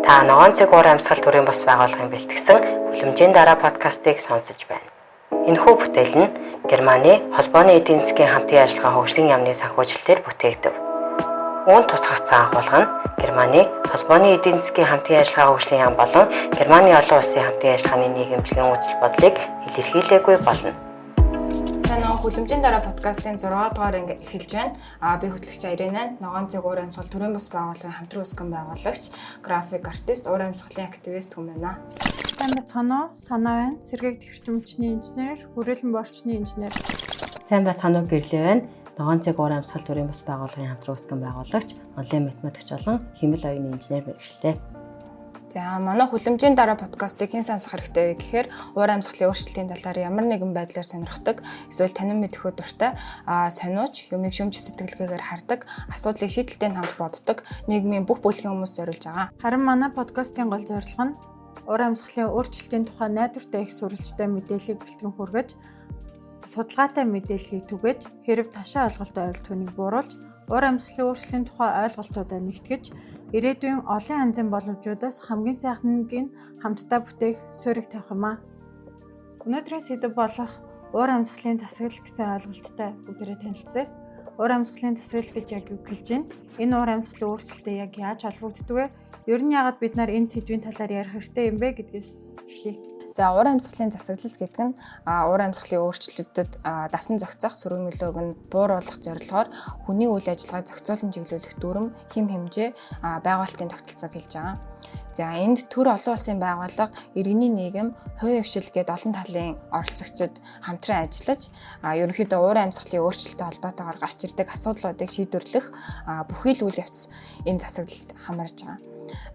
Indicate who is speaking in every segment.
Speaker 1: Та Ногоон цэг уур амьсгал төрийн бус байгууллагын бэлтгэсэн Хүлэмжийн дараа подкастыг сонсож байна. Энэхүү бүтээл нь Германы холбооны эдийн засгийн хамтын ажиллагаа хөгжлийн яамны санхүүжилтээр бүтээгдэв. Үүнд тусгах цагаан хулгай нь Германы холбооны эдийн засгийн хамтын ажиллагаа хөгжлийн яам болон Германы олон улсын хамтын ажиллагааны нийгэмлэгийн үзэл бодлыг илэрхийлээгүй болно.
Speaker 2: Сайн уу, Хүлэмжийн дараа подкастын 6 дугаар анги эхэлж байна. Би хөтлөгч Ирена, Ногоон цэг уур амьсгал төрийн бус байгууллагын хамтран үүсгэн байгуулагч, график артист, уур амьсгалын активист хүн байна.
Speaker 3: Сайн байцгаана уу? Санаа байна. Сэргээгдэх эрчим хүчний инженер, хүрээлэн борчны инженер.
Speaker 1: Сайн байцгаана уу, Гэрлээ байна. Ногоон цэг уур амьсгал төрийн бус байгууллагын хамтран үүсгэн байгуулагч, онлайн математикч болон хиймэл оюуны инженер мэргэжлээ.
Speaker 2: За, манай Хүлэмжийн дараа подкастыг хэн сонсох хэрэгтэй вэ гэхээр уур амьсгалын өөрчлөлтийн талаар ямар нэгэн байдлаар сонирхдог, эсвэл танин мэдэхүү дуртай, сониуч, юмыг шөмж сэтгэлгээгээр хардаг, асуудлыг шийдэлтэй хамт боддог нийгмийн бүх бүлгийн хүмүүс зориулж байгаа.
Speaker 3: Харин манай подкастын гол зорилго нь уур амьсгалын өөрчлөлтийн тухай найдвартай их сурвалжтай мэдээллийг бэлтгэн хүргэж, судалгаатай мэдээллийг түгээж, хэрэв ташаа ойлголт ойлтгоныг бууруулж, уур амьсгалын өөрчлөлийн тухай ойлголтуудаа нэгтгэж, ирээдүйн олон янзын боломжуудаас хамгийн сайхныг нь хамтдаа бүтээх суурийг тавих юм аа. Өнөөдрийн сэдэв болох уур амьсгалын засаглал гэсэн ойлголттой бүгдээрээ танилцъя. Уур амьсгалын засаглал гэж яг юу хэлж байна? Энэ уур амьсгалын өөрчлөлттэй яг яаж холбогддог вэ? Ер нь яагаад бид нар энэ сэдвийн талаар ярих хэрэгтэй юм бэ гэдгээс эхлэе.
Speaker 2: За, уур амьсгалын засаглал гэдэг нь уур амьсгалын өөрчлөлтөд дасан зохицох, сөрөг нөлөөг нь бууруулах зорилгоор хүний үйл ажиллагааг зохицуулан чиглүүлэх дүрм, хэм хэмжээ, байгуулалтын тогтолцоог хэлж байгаа. За, энд төр олон улсын байгууллага, иргэний нийгэм, хувийн хэвшил гээд олон талын оролцогчид хамтран ажиллаж, ерөнхийдөө уур амьсгалын өөрчлөлттэй холбоотойгоор гарч ирдэг асуудлуудыг шийдвэрлэх бүхий л үйл явц энэ засаглалд хамаарч байгаа.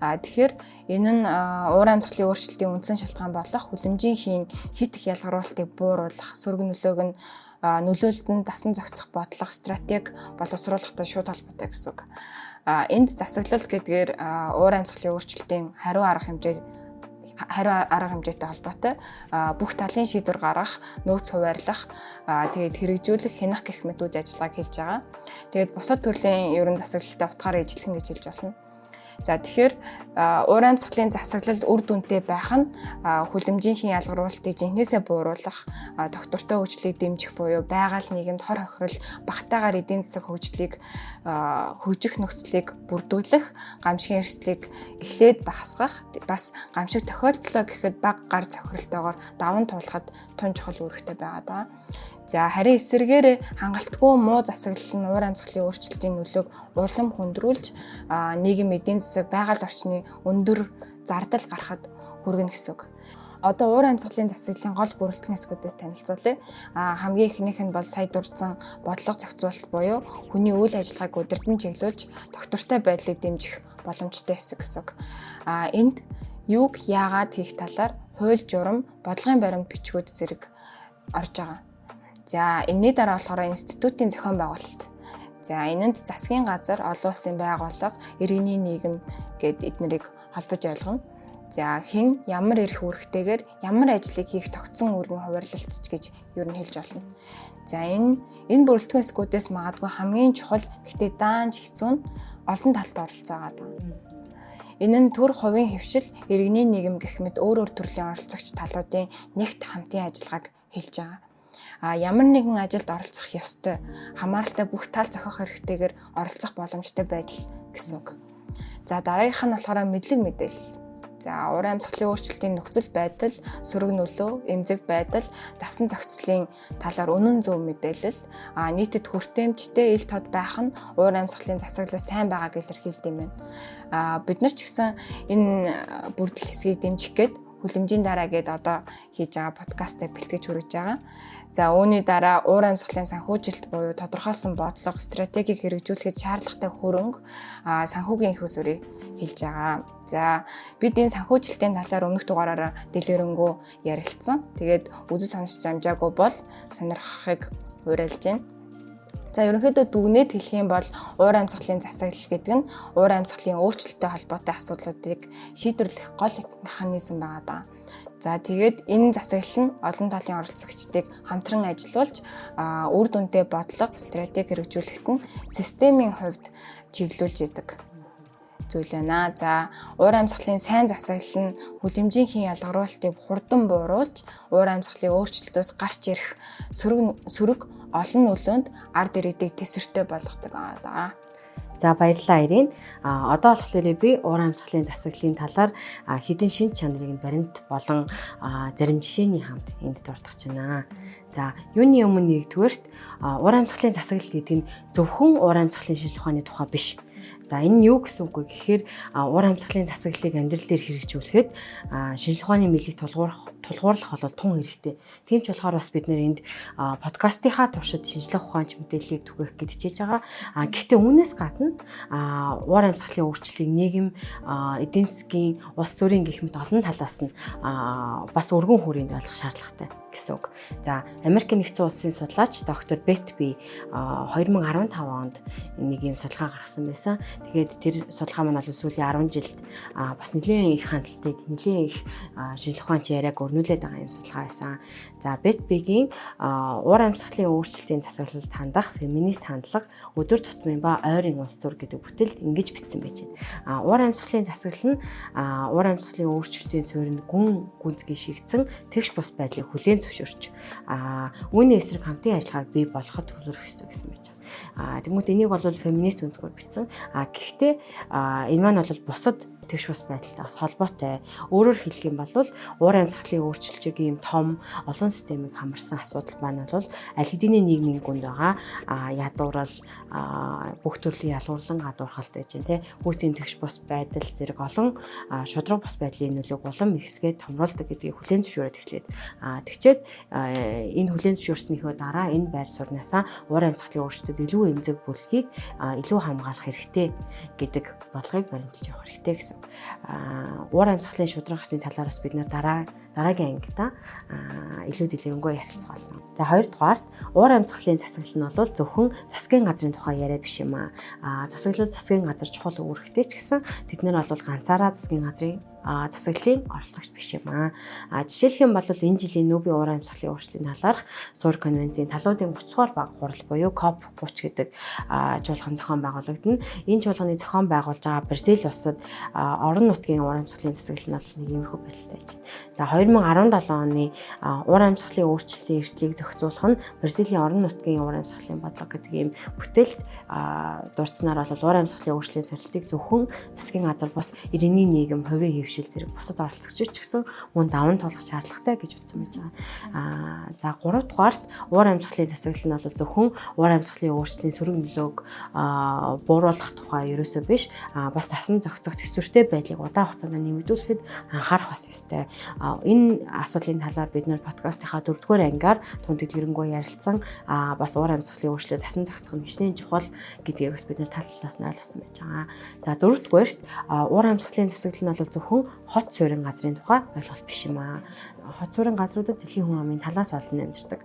Speaker 2: Тэгэхээр энэ нь уур амьсгалын өөрчлөлтийн үндсэн шалтгаан болох хүлэмжийн хийн хэт их ялгаруулалтыг бууруулах, сөрөг нөлөөг нь нөлөөлөлд нь дасан зохицох бодлого, стратеги боловсруулахтай шууд холбоотой гэсэн үг. Энд засаглал гэдгээр уур амьсгалын өөрчлөлтийн хариу арга хэмжээтэй холбоотой бүх талын шийдвэр гаргах, нөөц хуваарлах, тэгээд хэрэгжүүлэх, хянах гэх мэт үйл ажиллагааг хэлж байгаа. Тэгээд бусад төрлийн ерөн засаглалтай утгаараа ижилхэн гэж хэлж болно. За, тэгэхээр уур амьсгалын засаглал үр дүнтэй байх нь хүлэмжийн ялгаруулалтыг жинхнээсээ бууруулах, тогтвортой хөгжлийг дэмжих буюу байгаль нийгэмд хор хохирол багтаагаар эдийн засаг хөгжлийг хөгжих нөхцөлийг бүрдүүлэх, гамшигын эрсдлийг эхлээд багасгах, бас гамшиг тохиолдлоо гэхэд бага гар цохиролтойгоор даван туулахад тун чухал үүрэгтэй байгаа даа. За, харин эсэргээр хангалтгүй муу засаглал нь уур амьсгалын өөрчлөлтийн нөлөөг улам хүндрүүлж, нийгэм, эдийн засаг, байгаль орчны өндөр зардал гарахад хүргэнэ гэсэн үг. Одоо уур амьсгалын засаглалын гол бүрэлдэхүүн хэсгүүдээс танилцуулъя. Хамгийн эхнийх нь бол сая дурдсан бодлого зохицуулалт буюу хүний үйл ажиллагааг удирдан чиглүүлж тогтвортой байдлыг дэмжих боломжтой хэсэг гэсэн үг. Энд юуг яагаад хийх талаар хууль журам, бодлогын баримт бичгүүд зэрэг орж байгаа. За, энэний дараа болохоор институтын зохион байгуулалт. За, энэнд засгийн газар, олон улсын байгууллага, иргэний нийгэм гээд эднэрийг холбож ойлгоно. За, хэн ямар эрх үүрэгтэйгээр ямар ажлыг хийх тогтсон үүргийн хуваарлалт ч гэж ер нь хэлж болно. За, энэ бүрэлдэхүүн хэсгүүдээс магадгүй хамгийн чухал, гэхдээ даанч хэцүү нь олон талтай оролцоо байгаа. Энэ нь төр, хувийн хэвшил, иргэний нийгэм гэх мэт өөр өөр төрлийн оролцогч талуудын нэгт хамтын ажиллагааг хэлж байгаа. Ямар нэгэн ажилд оролцох ёстой, хамааралтай бүх тал зохих хэрэгтэйгээр оролцох боломжтой байдал гэсэн үг. За, дараагийнх нь болохоор мэдлэг мэдээлэл. За, уур амьсгалын өөрчлөлтийн нөхцөл байдал, сөрөг нөлөө, эмзэг байдал, дасан зохицлын талаар үнэн зөв мэдээлэл, нийтэд хүртээмжтэй ил тод байх нь уур амьсгалын засаглал сайн байгааг илэрхийлдэг юм байна. Бид нар ч гэсэн энэ бүрдэл хэсгийг дэмжих гээд Хүлэмжийн дараа гээд одоо хийж байгаа подкастыг бэлтгэж хүргэж байгаа. За, үүний дараа уур амьсгалын санхүүжилт буюу тодорхойлсон бодлого, стратегийг хэрэгжүүлэхэд шаардлагатай хөрөнгө, санхүүгийн их усүрийг хэлж байгаа. За, бид энэ санхүүжилтийн талаар өмнөх дугаараараа дэлгэрэнгүй ярилцсан. Тэгээд үзэж сонсч амжаагүй бол сонирхохыг уриалж байна. За, ерөнхийдөө дүгнээд хэлэх юм бол уур амьсгалын засаглал гэдэг нь уур амьсгалын өөрчлөлттэй холбоотой асуудлуудыг шийдвэрлэх гол механизм байгаа даа. За, тэгээд энэ засаглал нь олон талын оролцогчдыг хамтран ажилуулж, үр дүнтэй бодлого, стратеги хэрэгжүүлэхэд нь системийн хувьд чиглүүлж идэг. зүйл байна. За, уур амьсгалын сайн засаглал нь хүлэмжийн хийн ялгаруулалтыг хурдан бууруулж, уур амьсгалын өөрчлөлтөөс гарч ирэх сөрөг олон нөлөөнд ард иргэдийг тэсвэртэй болгодог байгаа.
Speaker 1: За, баярлалаа, Ирин. Одоо болохоор би уур амьсгалын засаглалын талаар хэдэн шинж чанарыг нь баримт болон зарим жишээний хамт энд дурдах байна. За, юуны өмнө нэгдүгээрт уур амьсгалын засаглал гэдэг нь зөвхөн уур амьсгалын шинжлэх ухааны тухай биш. За, энэ нь юу гэсэн үг вэ гэхээр уур амьсгалын засаглалыг амьдрал дээр хэрэгжүүлэхэд шинжлэх ухааны мэдлэг тулгуурлах бол тун хэрэгтэй. Тийм ч болохоор бас бид нэр энд подкастынхаа туршид шинжлэх ухаанч мэдээллийг түгээх гэж хичээж байгаа. Гэхдээ үүнээс гадна уур амьсгалын өөрчлөлтийг нийгэм, эдийн засгийн, улс төрийн гэх мэт олон талаас нь бас өргөн хүрээнд ойлгох шаардлагатай гэсэн үг. За, Америк нэгдсэн улсын судлаач доктор Бет Би 2015 онд нэг юм судалгаа гаргасан байсан. Тэгээд тэр судалгаа маань бол сүүлийн 10 жилд бас нэлээд их хандлтыг, нэлээд их шинжлэх ухаанч яриаг өрнүүлээд байгаа юм судалгаа байсан. За, Бет Бигийн уур амьсгалын өөрчлөлтийн засаглалд хандах феминист хандлага өдөр тутмын ба ойрын улс төр гэдэг бүтэлд ингэж бичсэн байж байна. Уур амьсгалын засаглал нь уур амьсгалын өөрчлөлтийн суурьнд гүн гүнзгий шигдсэн тэгш бус байдлыг хүлээн зөвшөөрч үүний эсрэг хамтын ажиллагааг бий болгоход төвлөрөх ёстой гэсэн байж байгаа. Тэгмүүд энийг бол феминист өнцгөр бичсэн. Гэхдээ энэ маань бол бусад тэгш бус байдалтай бас холбоотой. Өөрөөр хэлэх юм бол уур амьсгалын өөрчлөлтийг ийм том олон системийг хамарсан асуудал маань бол аль хэдийн нийгмийн гүнд байгаа ядуурал, бүх төрлийн ялгуурлан гадуурхалт байж байна те. Хүйцийн тэгш бус байдал зэрэг олон шудраг бус байдлын нөлөөг улам ихсгээд томруулдаг гэдгийг хүлээн зөвшөөрөөд эхлээд тэгчээд энэ хүлээн зөвшөөрснийхөө дараа энэ байр суурнаасаа уур амьсгалын өөрчлөлтөд илүү эмзэг бүлгийг илүү хамгаалах хэрэгтэй гэдэг бодлогыг баримталж явах хэрэгтэй гэсэн. Уур амьсгалын шудраг ёсны талаар бас бид нэр дараагийн ангидаа илүү дэлгэрэнгүй ярилцах болно. За, хоёрдугаарт уур амьсгалын засаглал нь бол зөвхөн засгийн газрын тухай яриа биш юм аа. Засаглал, засгийн газар чухал үүрэгтэй ч гэсэн тэд нар бол ганцаараа засгийн газрын засаглалын оролцогч биш юм аа. Жишээлх юм бол энэ жилийн Нүүбийн уур амьсгалын өөрчлөлтийн талаарх суурь конвенцийн талуудын 30 дугаар баг хурал буюу COP 30 гэдэг чуулган зохион байгуулагдана. Энэ чуулганы зохион байгуулж байгаа Бразил улсад орон нутгийн уур амьсгалын засаглал нь бол нэг иймэрхүү байдалтай байж байна. За, 2017 оны уур амьсгалын өөрчлөлтийн эрсдлийг зохицуулах нь Бразилийн орон нутгийн уур амьсгалын бодлого гэдэг ийм бүтээлд дурдсанаар бол уур амьсгалын өөрчлөлийн сорилтыг зөвхөн засгийн газар бус иргэний нийгэм, хувийн хэвшил зэрэг бусад оролцогчид ч гэсэн мөн даван туулах шаардлагатай гэж утсан байж байгаа. За, 3 дугаарт уур амьсгалын засаглал нь бол зөвхөн уур амьсгалын өөрчлөлийн сөрөг нөлөөг бууруулах тухай ерөөсөө биш. Бас дасан зохицох төсвөртэй байдлыг удаан хугацаанд нэмэгдүүлэхэд анхаарах бас ёстой. Энэ асуудлын талаар бид нэр подкастынхаа 4-р ангиар тун дэлгэрэнгүй ярилцсан. Бас уур амьсгалын өөрчлөлт дасан зохицох нь хичнээн чухал гэдгийг бас бид нэр тал талаас нь ойлгосон байж байгаа. За, 4-дүгээрт уур амьсгалын засаглал нь бол зөвхөн хот суурин газрын тухай ойлголт биш юм аа. Хот суурин газруудад дэлхийн хүн амын талаас олон амьдардаг.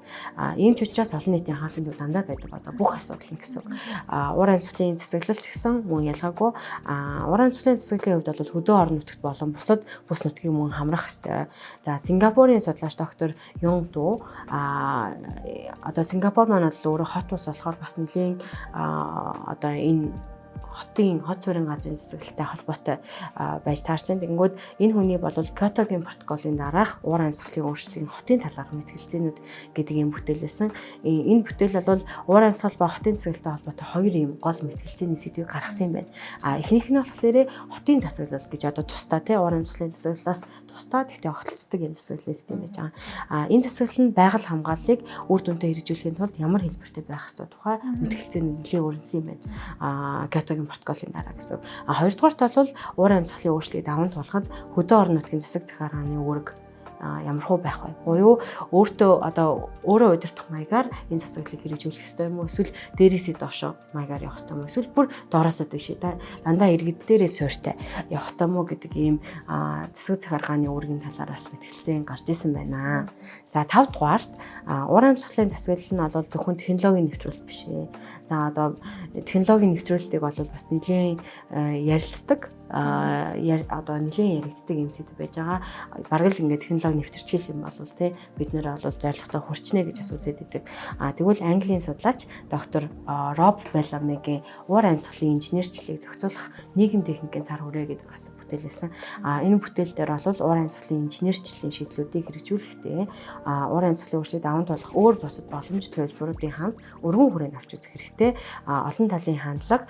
Speaker 1: Ийм ч учраас олон нийтийн анхаарлын төв дандаа байдаг одоо бүх асуудал нь гэсэн. Уур амьсгалын засаглал ч гэсэн мөн ялгаагүй. Уур амьсгалын засаглалын хувьд бол хөдөө орон нутагт болон бусад бүс нутгийг мөн хамрах ёстой. За, Сингапурын судлаач доктор Юн Ду одоо Сингапур маань бол өөрөө хот улс болохоор бас нэлийн одоо энэ хотын хот суурин газрын засаглалтай холбоотой байж таарч байна. Тэгэнгүүт энэ хүний бол Кёотогийн протоколын дараах уур амьсгалын өөрчлөлийн хотын талаарх мэтгэлцээнүүд гэдэг юм бүтээл байсан. Энэ бүтээл бол уур амьсгал ба хотын засаглалтай холбоотой хоёр юм гол мэтгэлцээний сэдвийг гаргасан юм байна. Эхнийх нь болохоор хотын засаглал гэж одоо тусдаа тий уур амьсгалын засаглалаас тусдаа гэхдээ огтлцдог юм засаглалын систем байж байгаа. Энэ засаглал нь байгаль хамгааллыг үр дүнтэй хэрэгжүүлэхийн тулд ямар хэлбэртэй байх ёстой тухай мэтгэлцээний нэлээд өрнөсөн юм байна. Кёотогийн протоколын дараа гэсэн. Хоёрдугаарт бол уур амьсгалын өөрчлөлтийг даван туулахад хөдөө орон нутгийн засаг захиргааны үүрэг ямар хуу байх вэ? Буюу өөртөө одоо өөрөө удирдах маягаар энэ засаглалыг хэрэгжүүлэх ёстой юм уу? Эсвэл дээрээсээ доошоо маягаар явах ёстой юм уу? Эсвэл бүр доороосоо дээшээ дандаа иргэд дээрээ суурьтай явах ёстой юм уу гэдэг ийм засаг захиргааны үүргийн талаар бас мэтгэлцээн гарч исэн байна. За, 5 дугаарт уур амьсгалын засаглал нь бол зөвхөн технологийн нэвтрүүлэлт биш ээ. За, одоо технологийн нэвтрүүлэлтийг бол бас нэлээд ярилцдаг. одоо нэлээд яригддаг юм сэдв байж байгаа. Бараг л ингээд технологи нэвтэрчих юм бол те бид нэр бол зорилготой хүрчнэ гэж бас үзээд идэг. Тэгвэл Английн судлаач доктор Роб Белламигийн уур амьсгалын инженерчлэлийг зохицуулах нийгэм техникийн цар хүрээ гэдэг бас бүтээл байсан. Энэ бүтээл дээр бол уур амьсгалын инженерчлэлийн шийдлүүдийг хэрэгжүүлэхдээ уур амьсгалын өөрчлөлт даван туулах өөр бусад боломжтой төлбөрүүдийн хамт өргөн хүрээнд авч үзэх хэрэгтэй. Олон талын хандлага,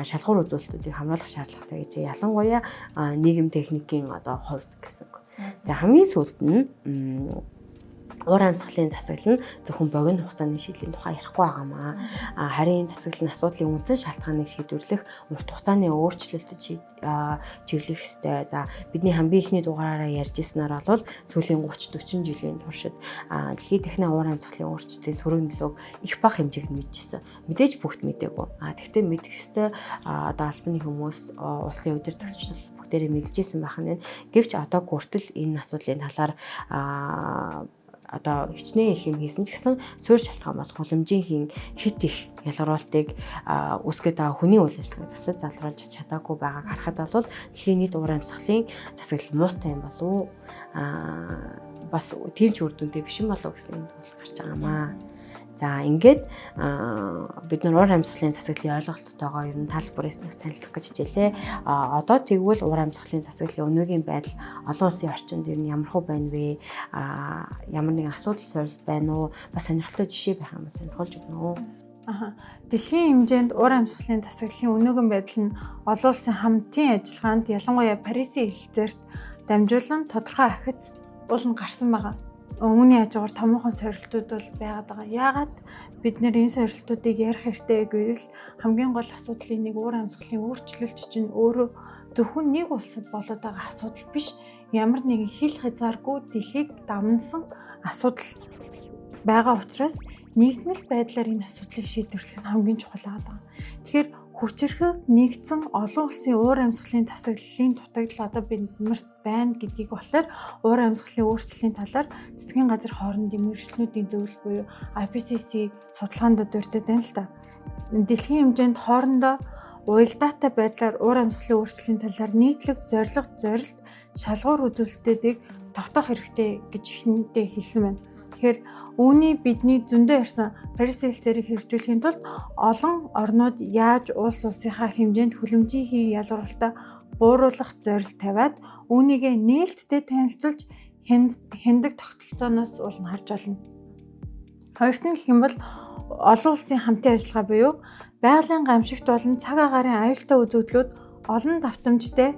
Speaker 1: шалгуур үзүүлэлтүүдийг хамруулах шаардлагатай гэж, ялангуяа нийгэм техникийн одоо хувьд гэсэн. За, хамгийн сүүлд нь уур амьсгалын засаглал нь зөвхөн богино хугацааны шийдлийн тухай ярихгүй байгаамаа. Харин энэ засаглал нь асуудлын үндсэн шалтгааныг шийдвэрлэх урт хугацааны өөрчлөлтөд чиглэх ёстой. За, бидний хамгийн эхний дугаараараа ярьж ирснээр бол сүүлийн 30 40 жилийн туршид дэлхийн техник уур амьсгалын өөрчлөлтийн сөрөг нөлөөг их бага хэмжээнд мэдчихсэн. Мэдээж бүгд мдээгүй. Тэгвэл мэдэх ёстой одоо албаны хүмүүс, улсын удирдагч бүгдээрээ мэдчихсэн байх нь. Гэвч одоо хүртэл энэ асуудлын талаар одоо хичнээн их юм хийсэн ч гэсэн суурь шалтгаан болох хүлэмжийн хийн хит их ялгаруултыг үүсгээд байгаа хүний үйл ажиллагааг засаж залруулж чадаагүй байгааг харахад бол дэлхийн нийт уур амьсгалын засаглал муутай юм болов уу? Бас тийм ч үр дүнтэй биш юм болов уу гэсэн юм гарч байгаа маа. За, ингээд бид нар уур амьсгалын засаглалын ойлголттойгоо ер нь тал бүрээс нас танилцах гэж хичээлээ. Одоо тэгвэл уур амьсгалын засаглалын өнөөгийн байдал олон улсын орчинд ер нь ямар хөө байна вэ? Ямар нэгэн асуудал сорилт байна уу? Бас сонирхолтой жишээ байх юм бол сонирхолж өгнө үү?
Speaker 3: Аха. Дэлхийн хэмжээнд уур амьсгалын засаглалын өнөөгийн байдал нь олон улсын хамтын ажиллагаанд, ялангуяа Парисын хэлэлцээрт дамжуулан тодорхой ахиц уул нь гарсан байгаа. Үүний хажуугаар томоохон сорилтууд бол байгаад байгаа. Яагаад бид нэр энэ сорилтуудыг ярих хэрэгтэй гэвэл хамгийн гол асуудлын нэг уур амьсгалын өөрчлөлт чинь өөрөө зөвхөн нэг улсад болоод байгаа асуудал биш. Ямар нэгэн хил хязгааргүй дэлхийг давнсан асуудал байгаа учраас нийгмэл байдлаар энэ асуудлыг шийдвэрлэх нь хамгийн чухал байгаа. Тэгэхээр хүчирхэг нэгдсэн олон улсын уур амьсгалын засаглалын дутагдал одоо биднэрт байна гэдгийг болохоор уур амьсгалын өөрчлөлийн талаар цэцгийн газар хоорондын мэргэжлүүдийн зөвлөл буюу IPCC судалгаанд дурдаад байна л да. Дэлхийн хэмжээнд хоорондоо уялдаатай байдлаар уур амьсгалын өөрчлөлийн талаар нийтлэг зорилго, зорилт, шалгуур үзүүлэлтүүдийг тогтоох хэрэгтэй гэж эхэндээ хэлсэн байна. Тэгэхээр үүний бидний зөндөө ярьсан Парис хэлэлцээрийг хэрэгжүүлэхийн тулд олон орнууд яаж улс улсынхаа хэмжээнд хүлэмжийн хий ялгарлалтаа бууруулах зорилт тавиад үүнийгээ нээлттэй танилцуулж хяндаг тогтолцооноос уул нь харж байна. Хоёрт нь гэх юм бол олон улсын хамтын ажиллагаа буюу байгалийн гамшигт болон цаг агаарын аюултай үзэгдлүүд олон давтамжтай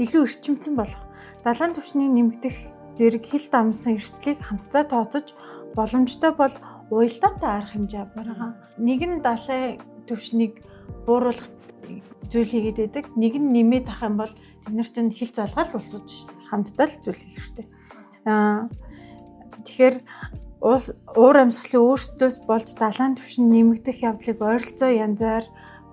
Speaker 3: илүү эрчимцэн болох, далайн түвшний нэмэгдэх зэрэг хил дамсан эрсдлийг хамтдаа тооцож боломжтой бол уялдаатай арга хэмжээ авмаар байгаа. Нэг нь далайн түвшнийг бууруулах зүйл хийгээд байдаг. Нэг нь нэмээд ах юм бол тэд нар чинь хил залгаал улсууд шүү дээ. Хамтдаа л зүйл хийх хэрэгтэй. Тэгэхээр улс уур амьсгалын өөрчлөлтөөс болж далайн түвшин нэмэгдэх явдлыг ойролцоо янзаар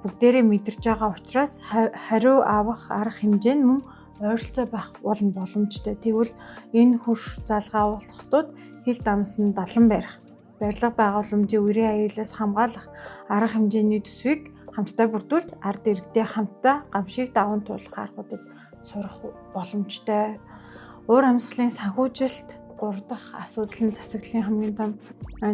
Speaker 3: бүгдээрээ мэдэрч байгаа учраас хариу авах арга хэмжээ нь мөн ойролцоо байх болно боломжтой. Тэгвэл энэ хөрш залгаа улс хотууд хил дамсан далан барих, барилга байгууламжийн үерийн аюулаас хамгаалах арга хэмжээний төсвийг хамтдаа бүрдүүлж ард иргэдээ хамтдаа гамшиг даван туулах аргуудад сурах боломжтой. Уур амьсгалын санхүүжилт гурав дахь асуудал нь засаглалын хамгийн том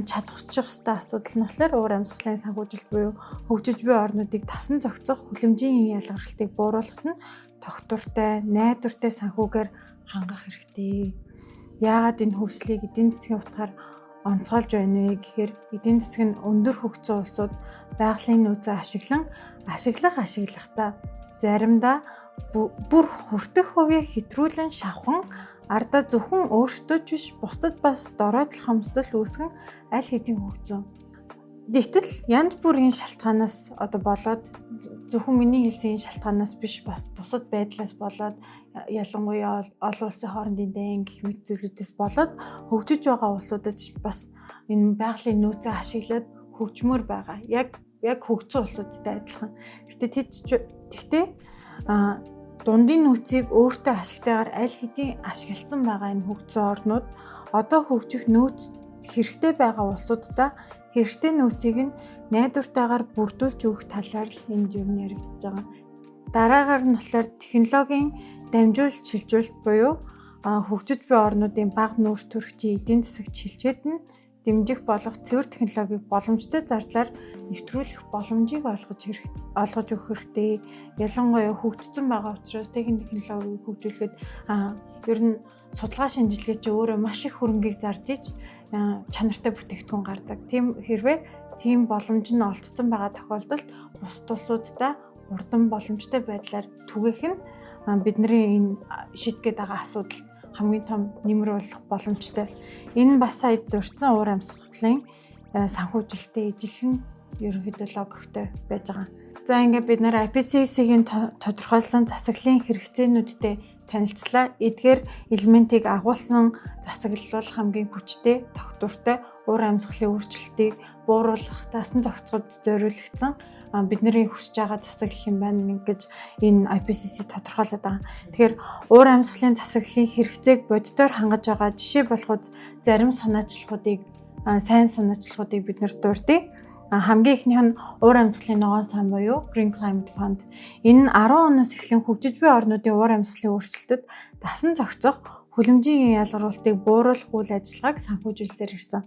Speaker 3: чадахчих ёстой асуудал нь болохоор уур амьсгалын санхүүжилт буюу хөгжиж буй орнуудыг тасан зохицох хүлэмжийн ялгаралтыг бууруулахад нь тогтвортой, найдвартай санхүүгээр хангах хэрэгтэй. Яагаад энэ хөгжлийг эдийн засгийн утгаар онцгойлж байна вэ гэхээр эдийн засаг нь өндөр хөгжсөн улсууд байгалийн нөөцөө ашиглан ашиглахдаа заримдаа бүр хүртэх хувийг хэтрүүлэн шавхан ардаа зөвхөн өөрсдөө ч биш, бусдад бас доройтол хомсдол үүсгэн аль хэдийн хөгжсөн. Гэтэл янз бүрийн шалтгаанаас одоо болоод, зөвхөн миний хэлсэн энэ шалтгаанаас биш, бас бусад байдлаас болоод, ялангуяа олон улсын хоорондын дайн гэх мэт зүйлүүдээс болоод хөгжиж байгаа улсуудад бас энэ байгалийн нөөцөө ашиглаад хөгжмөр байгаа. Яг хөгжсөн улсуудтай адилхан. Гэтэ тэд тэгтээ дундын нөөцийг өөртөө ашигтайгаар аль хэдийн ашигласан байгаа энэ хөгжсөн орнууд одоо хөгжих нөөц хэрэгтэй байгаа улсуудаа хэрэгтэй нөөцийг нь найдвартайгаар бүрдүүлж өгөх талаар л энд юм яригдж байгаа. Дараагаар нь болохоор технологийн дамжуулалт шилжүүлэлт буюу хөгжиж буй орнуудын бага нүүрс төрөгчийн эдийн засагт шилжээд нь дэмжих болох цэвэр технологиг боломжтой зардлаар нэвтрүүлэх боломжийг олгож өгөх хэрэгтэй. Ялангуяа хөгжсөн байгаа учраас технологиг хөгжүүлэхэд ер нь судалгаа шинжилгээ чи өөрөө маш их хөрөнгийг зарж ич чанартай бүтээгдэхүүн гардаг. Тийм хэрвээ тийм боломж нь олдсон байгаа тохиолдолд бусад улсуудтай хурдан боломжтой байдлаар түгээх нь бидний энэ шийдэх гээд байгаа асуудал хамгийн том нэмэр болох боломжтой. Энэ бас сая дурдсан уур амьсгалын санхүүжилттэй ижилхэн ерөнхийдөө логиктой байж байгаа. За, ингээд бид нар IPCC-ийн тодорхойлсон засаглалын хэрэгцээнүүдтэй танилцлаа. Эдгээр элементийг агуулсан засаглал бол хамгийн хүчтэй, тогтвортой, уур амьсгалын өөрчлөлтийг бууруулах, дасан зохицоход зориулагдсан бидний хүсэж байгаа засаглал юм байна гэж энэ IPCC тодорхойлоод байгаа. Тэгэхээр уур амьсгалын засаглалын хэрэгцээг бодитоор хангаж байгаа жишээ болох зарим санаачлагуудыг, сайн санаачлагуудыг бид нар дурдъя. Хамгийн эхнийх нь уур амьсгалын ногоон сан буюу Green Climate Fund. Энэ нь 10 оноос эхлэн хөгжиж буй орнуудын уур амьсгалын өөрчлөлтөд дасан зохицох, хүлэмжийн ялгаруулалтыг бууруулах үйл ажиллагааг санхүүжүүлсээр ирсэн.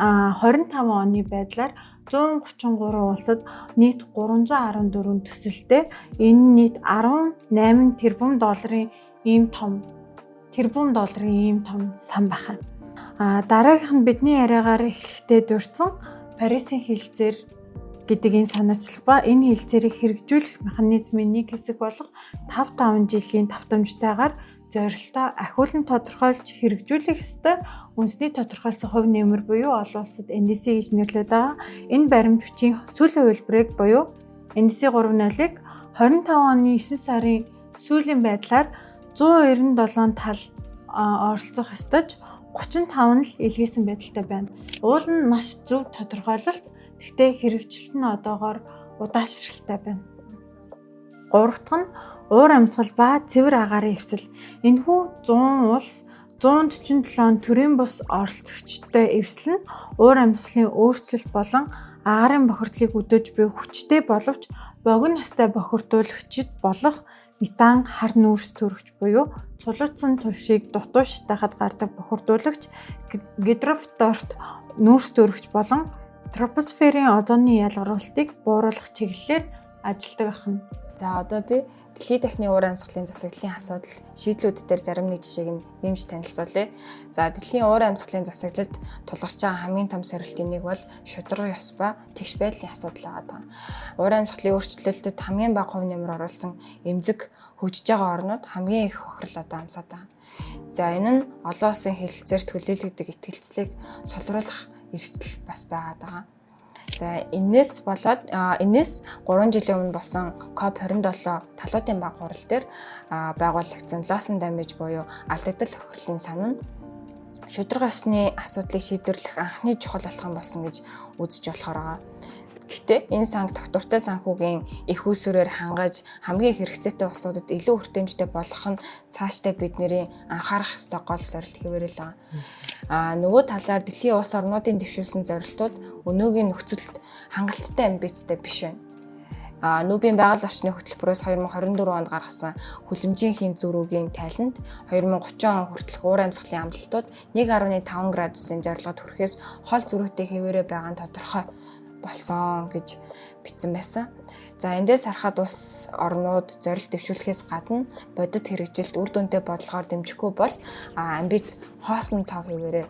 Speaker 3: 25 оны байдлаар 133 улсад нийт 314 төсөлтэй, энэ нийт 18 тэрбум долларын ийм том тэрбум долларын ийм том сан байна. Дараагийнх нь бидний яриагаар эхлэхдээ дурдсан Парисын хэлэлцээр гэдэг энэ санаачлаг ба энэ хэлэлцээрийг хэрэгжүүлэх механизмын нэг хэсэг болох 5 5 жилийн давтамжтайгаар зорилтоо ахиулан тодорхойлж хэрэгжүүлэх ёстой үндэсний тодорхойлсон хувь нэмэр буюу олон улсад NDC гэж нэрлэдэг байгаа. Энэ баримт бичгийн сүүлийн хувилбарыг буюу NDC 3.0-ыг 25 оны 9 сарын сүүлийн байдлаар 197 тал оролцох ёстой ч 35 нь л илгээсэн байдалтай байна. Уул нь маш зөв тодорхойлолт. Гэхдээ хэрэгжилт нь одоогоор удаашралтай байна. Гурав дахь нь уур амьсгал ба цэвэр агаарын эвсэл. Энэхүү 100 улс 147 төрийн бус оролцогчтой эвсэл нь уур амьсгалын өөрчлөлт болон агаарын бохирдлыг өдөөж буй хүчтэй боловч богино настай бохирдуулагчид болох метан, хар нүүрс төрөгч буюу цулуутсан туршийг дутуу шатаахад гардаг бохирдуулагч, гидрофторт нүүрс төрөгч болон тропосферийн озоны ялгаруулалтыг бууруулах чиглэлээр ажилладаг ахна.
Speaker 2: За, одоо би дэлхийн дахны уур амьсгалын засаглалын асуудал шийдлүүд дээр зарим нэг жишээг нь нэмж танилцуулъя. За, дэлхийн уур амьсгалын засаглалд тулгарч байгаа хамгийн том сорилтын нэг бол шударга ёс ба тэгш байдлын асуудал байгаа. Уур амьсгалын өөрчлөлтөд хамгийн бага хувь нэмэр оруулсан эмзэг хөгжиж байгаа орнууд хамгийн их хохирол одоо амсаад байгаа. За, энэ нь олон улсын хэлэлцээрт хүлээлгдэг итгэлцлийг сулруулах эрсдэл бас байгаад байгаа. За, энээс болоод энээс 3 жилийн өмнө болсон COP27 талуудын бага хурал дээр байгуулагдсан Loss and Damage буюу алдагдал хохирлын сан нь шударга ёсны асуудлыг шийдвэрлэх анхны чухал алхам болсон гэж үзэж болохоор байгаа. Гэхдээ энэ санг тогтвортой санхүүгийн их усүрээр хангаж хамгийн хэрэгцээтэй улсуудад илүү хүртээмжтэй болгох нь цаашдаа бидний анхаарах ёстой гол зорилт хэвээрээ л байгаа. Нөгөө талаар дэлхийн улс орнуудын дэвшүүлсэн зорилтууд өнөөгийн нөхцөлд хангалттай амбицтай биш байна. Нүүбийн байгаль орчны хөтөлбөрөөс 2024 онд гаргасан хүлэмжийн хийн зөрүүгийн тайланд 2030 он хүртэлх уур амьсгалын амлалтууд 1.5 градусын зорилгод хүрэхээс хол зөрүүтэй хэвээрээ байгаа нь тодорхой болсон гэж бичсэн байсан. За, эндээс харахад улс орнууд зорилт дэвшүүлэхээс гадна бодит хэрэгжилт үр дүнтэй бодлогоор дэмжихгүй бол амбиц хоосон тоо хэвээрээ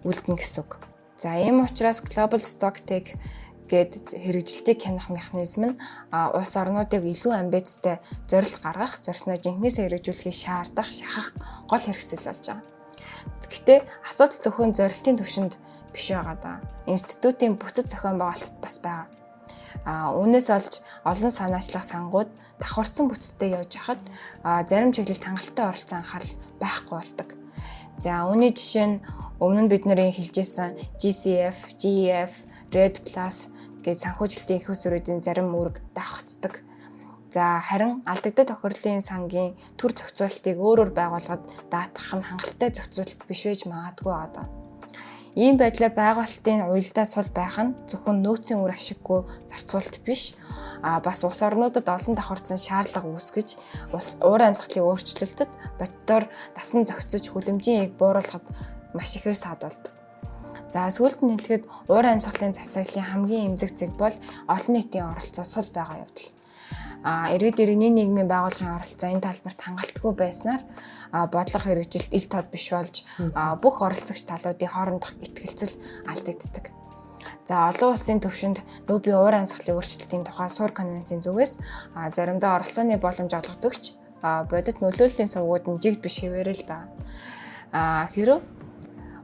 Speaker 2: үлдэнэ гэсэн үг. За, ийм учраас Global Stocktake гээд хэрэгжилтийг хянах механизм нь улс орнуудыг илүү амбицтай зорилт гаргах, зорьсноо жинхнээсээ хэрэгжүүлэхийг шаардах, шахах гол хэрэгсэл болж байгаа. Гэхдээ асуудал зөвхөн зорилтын түвшинд биш байгаа даа. Институтын бүтц зохион байгуулалтад бас байгаа. Үүнээс олж олон санаачлах сангууд давхарцсан бүтцтэй явж хахад зарим чиглэлд хангалттай оролцсон анхаарал байхгүй болдог. За, үүний жишээ нь өмнө нь бид нарын хэлжсэн GCF, GEF, RED Plus гэж санхүүжилтийн их усруудын зарим үүрэг давхцдаг. За, харин алдагдах тохирлын сангийн төр зохицуултыг өөрөөр байгуулахад даатгах нь хангалттай зохицуулалт биш байж магадгүй байгаа. Ийм байдлаар байгуулалтын уялдаа сул байх нь зөвхөн нөөцийн үр ашиггүй зарцуулалт биш. Бас улс орнуудад олон давхарцсан шаардлага үүсгэж улс уур амьсгалын өөрчлөлтөд боддоор дасан зохицож хүлэмжийн ийг бууруулахад маш ихээр саад болдог. За сүүлд нь хэлэхэд уур амьсгалын засаглалын хамгийн эмзэг зэг бол олон нийтийн оролцоо сул байгаа явдал. Иргэд иргэний нийгмийн байгууллагын оролцоо энэ талбарт хангалтгүй байснаар бодлого хэрэгжилт ил тод биш болж бүх оролцогч талуудын хоорондох итгэлцэл алдагддаг. За олон улсын түвшинд нүүбийн уур амьсгалын өөрчлөлтийн тухай суурь конвенцийн зүгээс заримдаа оролцооны боломж олгодогч бодит нөлөөллийн сувгууд нь жигд биш хэвээрэл байна. Хэрэв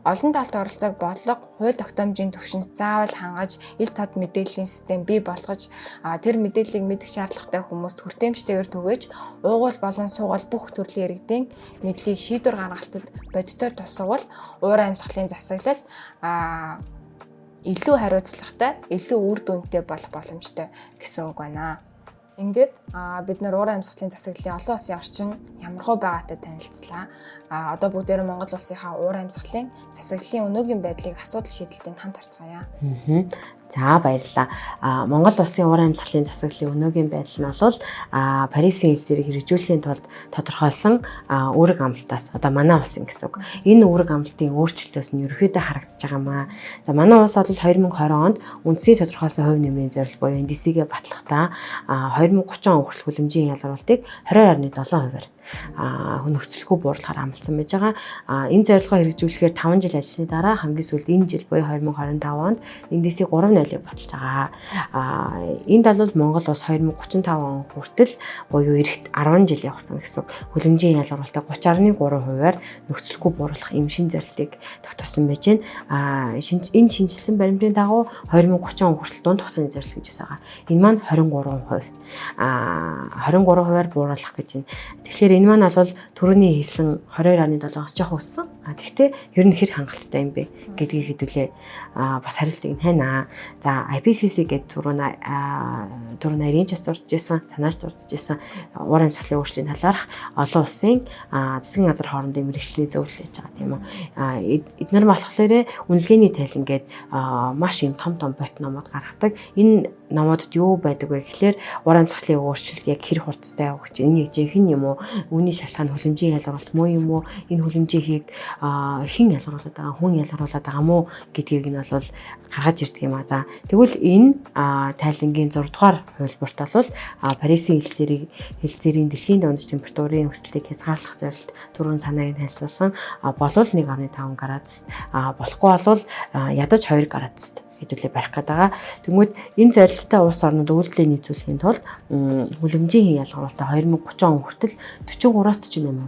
Speaker 2: олон талт оролцоог бодлого, хууль тогтоомжийн түвшинд заавал хангаж, ил тод мэдээллийн систем бий болгож, тэр мэдээллийг мэдэх шаардлагатай хүмүүст хүртээмжтэйгээр түгээж, уугуул болон суугуул бүх төрлийн иргэдийн мэдлийг шийдвэр гаргалтад бодитоор тусгавал уур амьсгалын засаглал илүү хариуцлагатай, илүү үр дүнтэй болох боломжтой гэсэн үг байна. Ингээд бид нар уур амьсгалын засаглалын олон улсын орчин ямархуу байгаатай танилцлаа. Одоо бүгдээрээ Монгол улсынхаа уур амьсгалын засаглалын өнөөгийн байдлыг асуудал шийдэлтэнд хамт харцгаая.
Speaker 1: За баярлалаа. Монгол улсын уур амьсгалын засаглалын өнөөгийн байдал нь бол Парисын хил зэрэг хэрэгжүүлэхийн тулд тодорхойлсон үүрэг амлалтаас одоо манай улсын гэсэн үг. Энэ үүрэг амлалтын өөрчлөлтөөс нь ерөнхийдөө харагдаж байгаа маа. За манай улс бол 2020 онд үндсний тодорхойлсон хувь нэмрийн зорилт буюу NDC-гээ батлахдаа 2030 он хүртэл хүлэмжийн ялгаруултыг 22.7%-аар нөхцөлгүй буурлахаар амласан байж байгаа. Энэ зорилгоо хэрэгжүүлэхээр 5 жил ажилласны дараа хамгийн сүүлд энэ жил буюу 2025 онд NDC 3.0-ыг баталж байгаа. Энд бол Монгол улс 2035 он хүртэл буюу эрэгт 10 жилийн хугацаанд гэсэн үг хүлэмжийн ялгаруултыг 30.3%-аар нөхцөлгүй бууруулах ийм шин зорилтыг тогтоосон байж байна. Энэ шинжилсэн баримтын дагуу 2030 он хүртэл дунд хугацааны зорилт гэж байгаа. Энэ маань 23%. 23%-аар бууруулах гэж байна. Тэгэхээр энэ маань бол түрүүний хэлсэн 22.7-оос жоох өссөн. Тэгэхдээ ер нь хэр хангалттай юм бэ гэдгийг хэдүүлээ бас хариултыг нь хайнаа. За IPCC гэдэг түрүүн нарийн ч дурдж исэн, санааж дурдж исэн уур амьсгалын өөрчлөлийн талаарх олон улсын засгийн газар хоорондын мэргэжлийн зөвлөл хийж байгаа тийм үү. Эднэр болохоор үнэлгээний тайлан гээд маш юм том том бот номууд гаргадаг. Энэ номуудад юу байдаг вэ гэхлээр уур амьсгалын өөрчлөлт яг хэр хурдтай явагдаж, энэ яг жинхэнэ юм уу? Үүний шалтгаан хүлэмжийн ялгаруулалт муу юм уу? Энэ хүлэмжийн хийг хэн ялгаруулад байгаа, хүн ялгаруулад байгаа мó гэдгийг нь бол гаргаж ирдэг юм а. За тэгвэл энэ тайлангийн 6 дугаар хувилбарт бол Парисын хил зэрийн дэлхийн дундаж температурын өсөлтийг хязгаарлах зорилт түрүүн санааг нь харилцуулсан болвол 1.5 градус, болохгүй болвол ядаж 2 градус хэдүүлээ барих гээд байгаа. Тэгмүүд энэ зорилттой улс орнууд үйлдэлээ нийцүүлэхийн тулд хүлэмжийн ялгаруулалтаа 2030 он хүртэл 43-аас 48%,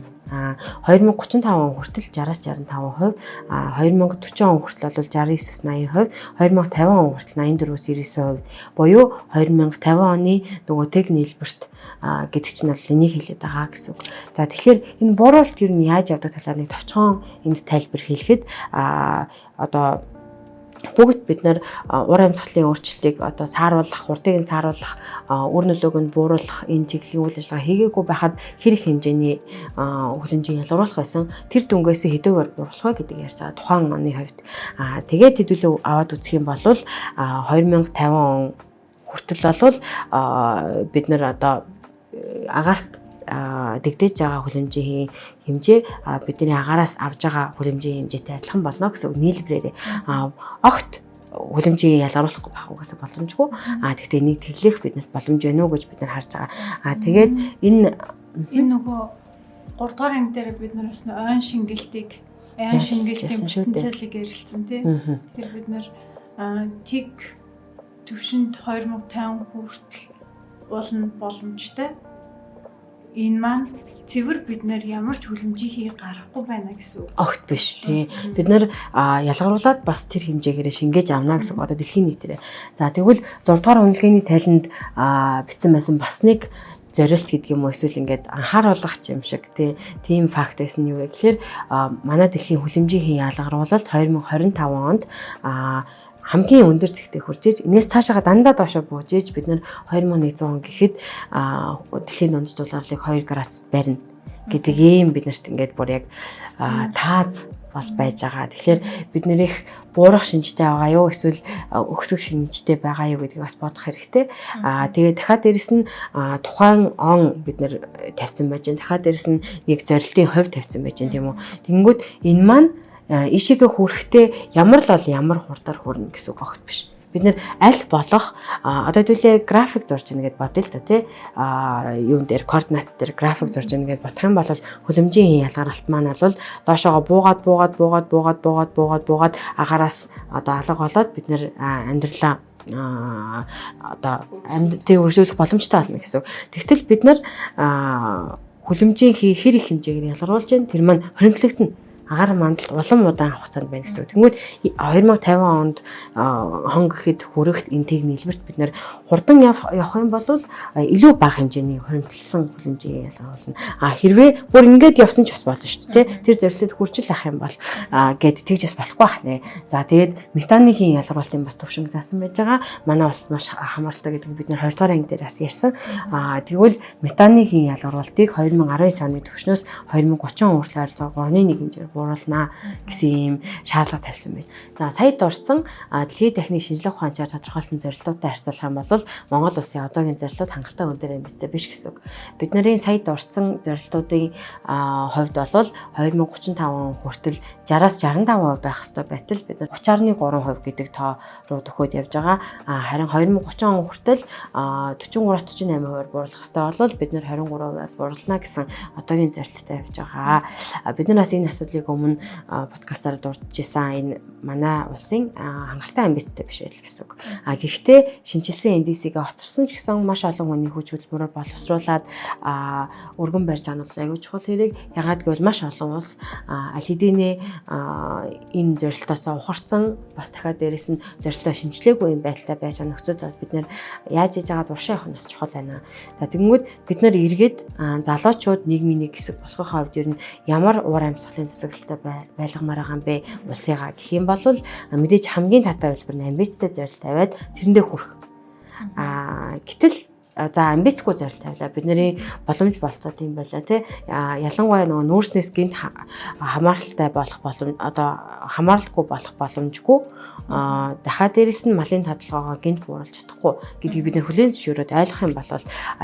Speaker 1: 2035 он хүртэл 60-аас 65%, 2040 он хүртэл бол 69-ээс 80%, 2050 он хүртэл 84-өөс 99% буюу 2050 оны нөгөө тэг нийлбэрт гэдэг чинь бол энийг хэлээд байгаа гэсэн үг. За тэгэхээр энэ бууруулалт ер нь яаж явдаг талаар нэг товчхон энд тайлбар хэлэхэд одоо бүгд бид нар уур амьсгалын өөрчлөлтийг одоо сааруулах, хурдыг нь сааруулах, үр нөлөөг нь бууруулах энэ чиглэлийн үйл ажиллагаа хийгээгүй байхад хэр их хэмжээний хүлэмжийг ялгаруулах байсан, тэр дүнгээс хэдийгээр бууруулах вэ гэдэг ярьж байгаа тухайн оны хувьд. Тэгээд хэдүүлээ аваад үзэх юм бол 2050 он хүртэл бол бид нар одоо агаарт дэгдээж байгаа хүлэмжийн хэмжээ бидний агаараас авж байгаа хүлэмжийн хэмжээтэй адилхан болно гэсэн үг нийлбэрээр. Огт хүлэмжийг ялгаруулахгүй байх угаасаа боломжгүй. Тэгэхдээ энийг тэглэх биднэрт боломж байна уу гэж бид нар харж байгаа. Тэгээд энэ
Speaker 3: нөгөө 3 дугаар анги дээр бид нар бас ойн шингэлтийг ойн шингэлтийн потенциалыг ярилцсан тий. Тэр бид нар тэг төвшөнд 2050 хүртэл уулна боломжтой. Энэ маань цэвэр бид нэр ямар ч хүлэмжийн хий гаргахгүй байна гэсэн үг.
Speaker 1: Огт биш тий. Бид нэр ялгаруулад бас тэр хэмжээгээрээ шингээж авна гэсэн үг одоо дэлхийн нийтээрээ. За тэгвэл 6 дугаар үнэлгээний тайланд бичсэн байсан бас нэг зорилт гэдэг юм уу эсвэл ингээд анхааруулах юм шиг тийм факт байсан нь юу вэ гэхээр манай дэлхийн хүлэмжийн хий ялгаруулалт 2025 онд хамгийн өндөр зэгтээ хүрч иж энэс цаашаага дандаа доошо бууж иж бид нар 2100 он гэхэд дэлхийн дундаж дулаарлыг 2 градус барина гэдэг ийм бид нарт ингээд бүр яг тааз бол байж байгаа. Тэгэхээр бид нэр их буурах шинжтэй байгаа юу эсвэл өксөх шинжтэй байгаа юу гэдгийг бас бодох хэрэгтэй. Тэгээд дахиад дээрэс нь тухайн он бид нэр тавьсан байж байна. Дахиад дээрэс нь нэг зорилтын хувь тавьсан байж байна, тийм үү. Тэгэнгүүт энэ маань ийшээгээ хүрэхдээ ямар л бол ямар хурдаар хүрнэ гэсэн үг огт биш. Бид нэр аль болох одоо хэдүүлээ график зурж ийнэ гэд бодъё л та, тий. Юун дээр, координат дээр график зурж ийнэ гэд бодох юм бол хүлэмжийн ялгаралт маань бол доошоогоо буугаад буугаад буугаад буугаад буугаад буугаад буугаад агаараас одоо алга болоод бид нэр амьдралаа одоо амьд үргэлжлүүлэх боломжтой болно гэсэн үг. Тэгтэл бид нар хүлэмжийн хэр их хэмжээгээр ялгаруулж байна. Тэр маань хоримтлагдана, агаар мандалд улам удаан хугацаанд байна гэсэн үг. Тэнгүүд 2050 онд хон гэхэд хүрэхт энэ тэг нийлбэрт бид нэр хурдан явах юм бол илүү бага хэмжээний хоримтлсан хүлэмжийг ялгаруулна. А хэрвээ бүр ингээд явсан ч бас болно шүү дээ. Тэр зорилтод хүрчил ах юм бол гэд тэгж бас болохгүй бах нэ. За, тэгээд метаны хийн ялгаруулалтын бас төвшинг заасан байж байгаа. Манай улс маш хамааралтай гэдэг бид нэр 20 дугаар анги дээр бас ярьсан. А тэгвэл метаны хийн ялгаруулалтыг 2019 оны түвшнөөс 2030 он хүртэл ойролцоогоо 3.1 хэмжээгээр бууруулнаа гэсэн ийм шаардлага тавьсан байна. За, сая дурдсан дэлхийн техник шинжлэх ухаанчаар тодорхойлсон зорилготой харьцуулах юм бол Монгол улсын одоогийн зорилгод хангалттай өндөр амбицтай биш гэсэн үг. Бид нарын сая дурдсан зорилтуудын хувьд бол 2035 он хүртэл 60-аас 65% байх ёстой байтал бид нар 30.3% гэдэг тоо руу төхөөд явж байгаа. Харин 2030 он хүртэл 43-аас 48% бууруулах ёстой бол бид нар 23% бууруулна гэсэн одоогийн зорилттой явж байгаа. Бид нар бас энэ асуудлыг өмнө подкастаар дурдж исэн, энэ манай улсын хангалттай амбицтай биш байл гэсэн үг. А гэхдээ шинэчилсэн NDC-гээ хоцорсон ч гэсэн маш олон хүний хүч хөдөлмөрөөр боловсруулад өргөн барьж байгаа нь бол аягүй чухал хэрэг. Ягаад гэвэл маш олон улс аль хэдийнэ энэ зорилтоос ухарсан, бас дахиад дээрэс нь зорилтоо шинэчлээгүй юм байдалтай байж байгаа нөхцөл бол бид нэр яаж хийж байгаа уршаа явах нь бас чухал байна. За, тэгэнгүүт бид нар эргээд залуучууд нийгмийн нэг хэсэг болохын хувьд ер нь ямар уур амьсгалын засаглалтай байлгамаар байгаа юм бэ улсыгаа гэх юм бол мэдээж хамгийн таатай хэлбэр нь амбицтай зорилт тавиад тэрэндээ хүрэх. Гэтэл за, амбицгүй зорилт тавилаа. Бидний боломж болцоо тийм байлаа, тий. Ялангуяа нөгөө нүүрснээс гинт хамааралтай болох боломж, одоо хамааралгүй болох боломжгүй. Дахиад дээрэс нь малын тодолгоогоо гинт бууруулж чадахгүй гэдгийг бид нэр хүлээн зөвшөөрөөд ойлгох юм бол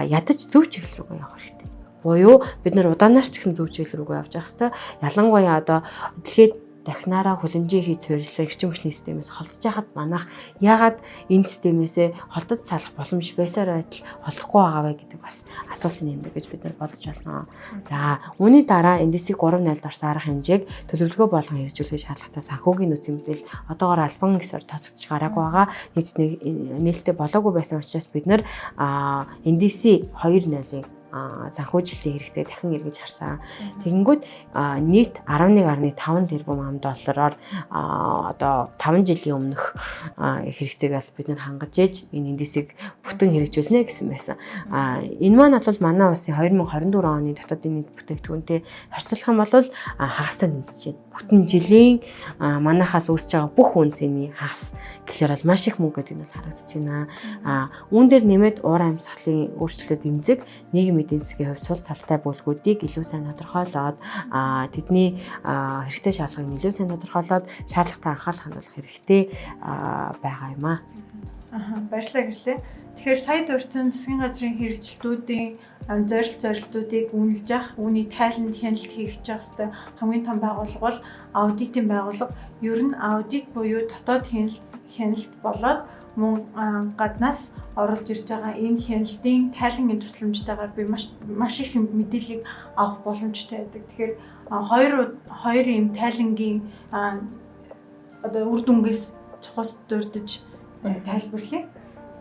Speaker 1: ядаж зөв чиглэл рүүгээ явах хэрэгтэй. Буюу бид нар удаанаар ч гэсэн зөв чиглэл рүүгээ явж явах хэрэгтэй. Ялангуяа одоо дэлхийд дахинаараа хүлэмжийн хийж суурилсан эрчим хүчний системээс холдож яхад манайх яагаад энэ системээсээ холдож салах боломж байсаар байтал холдохгүй байгаа вэ гэдэг бас асуулт нэмдэг гэж бид нар бодож байна. За, үүний дараа NDC 3.0-д орсон арга хэмжээг төлөвлөгөө болгон хэрэгжүүлэх шаардлагатай санхүүгийн нөөцийн мэдээлэл одоогоор албан ёсоор тооцогдож гараагүй байгаа. Нийт нэг нээлттэй болоогүй байсан учраас бид нар NDC 2.0-ыг санхүүжилтийн хэрэгцээ дахин эргэж харсан. Тэгэнгүүт нийт 11.5 тэрбум ам доллараар одоо 5 жилийн өмнөх хэрэгцээг бол бид нар хангаж ээж энэ NDC-г бүтэн хэрэгжүүлнэ гэсэн байсан. Энэ маань бол манай улсын 2024 оны дотоодын нийт бүтээгдэхүүнтэй харьцуулах юм бол хагастай нэмэгдэж байна. Бүтэн жилийн манайхаас үүсэж байгаа бүх үн цэний хагас гэхлээр бол маш их мөнгө гэдэг нь бол харагдаж байна. Үүн дээр нэмээд уур амьсгалын өөрчлөлтөд дэмжих нийгэм эдийн засгийн хувьд сул талтай бүлгүүдийг илүү сайн тодорхойлоод, тэдний хэрэгцээ шаардлагыг илүү сайн тодорхойлоод шаардлагатай анхаарал хандуулах хэрэгтэй байгаа юм аа.
Speaker 3: Баярлалаа, гэрлээ. Тэгэхээр сая дурдсан засгийн газрын хэрэгжилтүүдийн зорилтуудыг үнэлж ах, үүний тайланд хяналт хийх явах ёстой хамгийн том байгууллага бол аудитын байгууллага. Ер нь аудит буюу дотоод хяналт болоод мөн гаднаас оруулж ирж байгаа энэ хяналтын тайлангийн тусламжтайгаар би маш маш их мэдээллийг авах боломжтой байдаг. Тэгэхээр хоёр ийм тайлангийн одоо үр дүнгээс чухал дурдж тайлбарлая.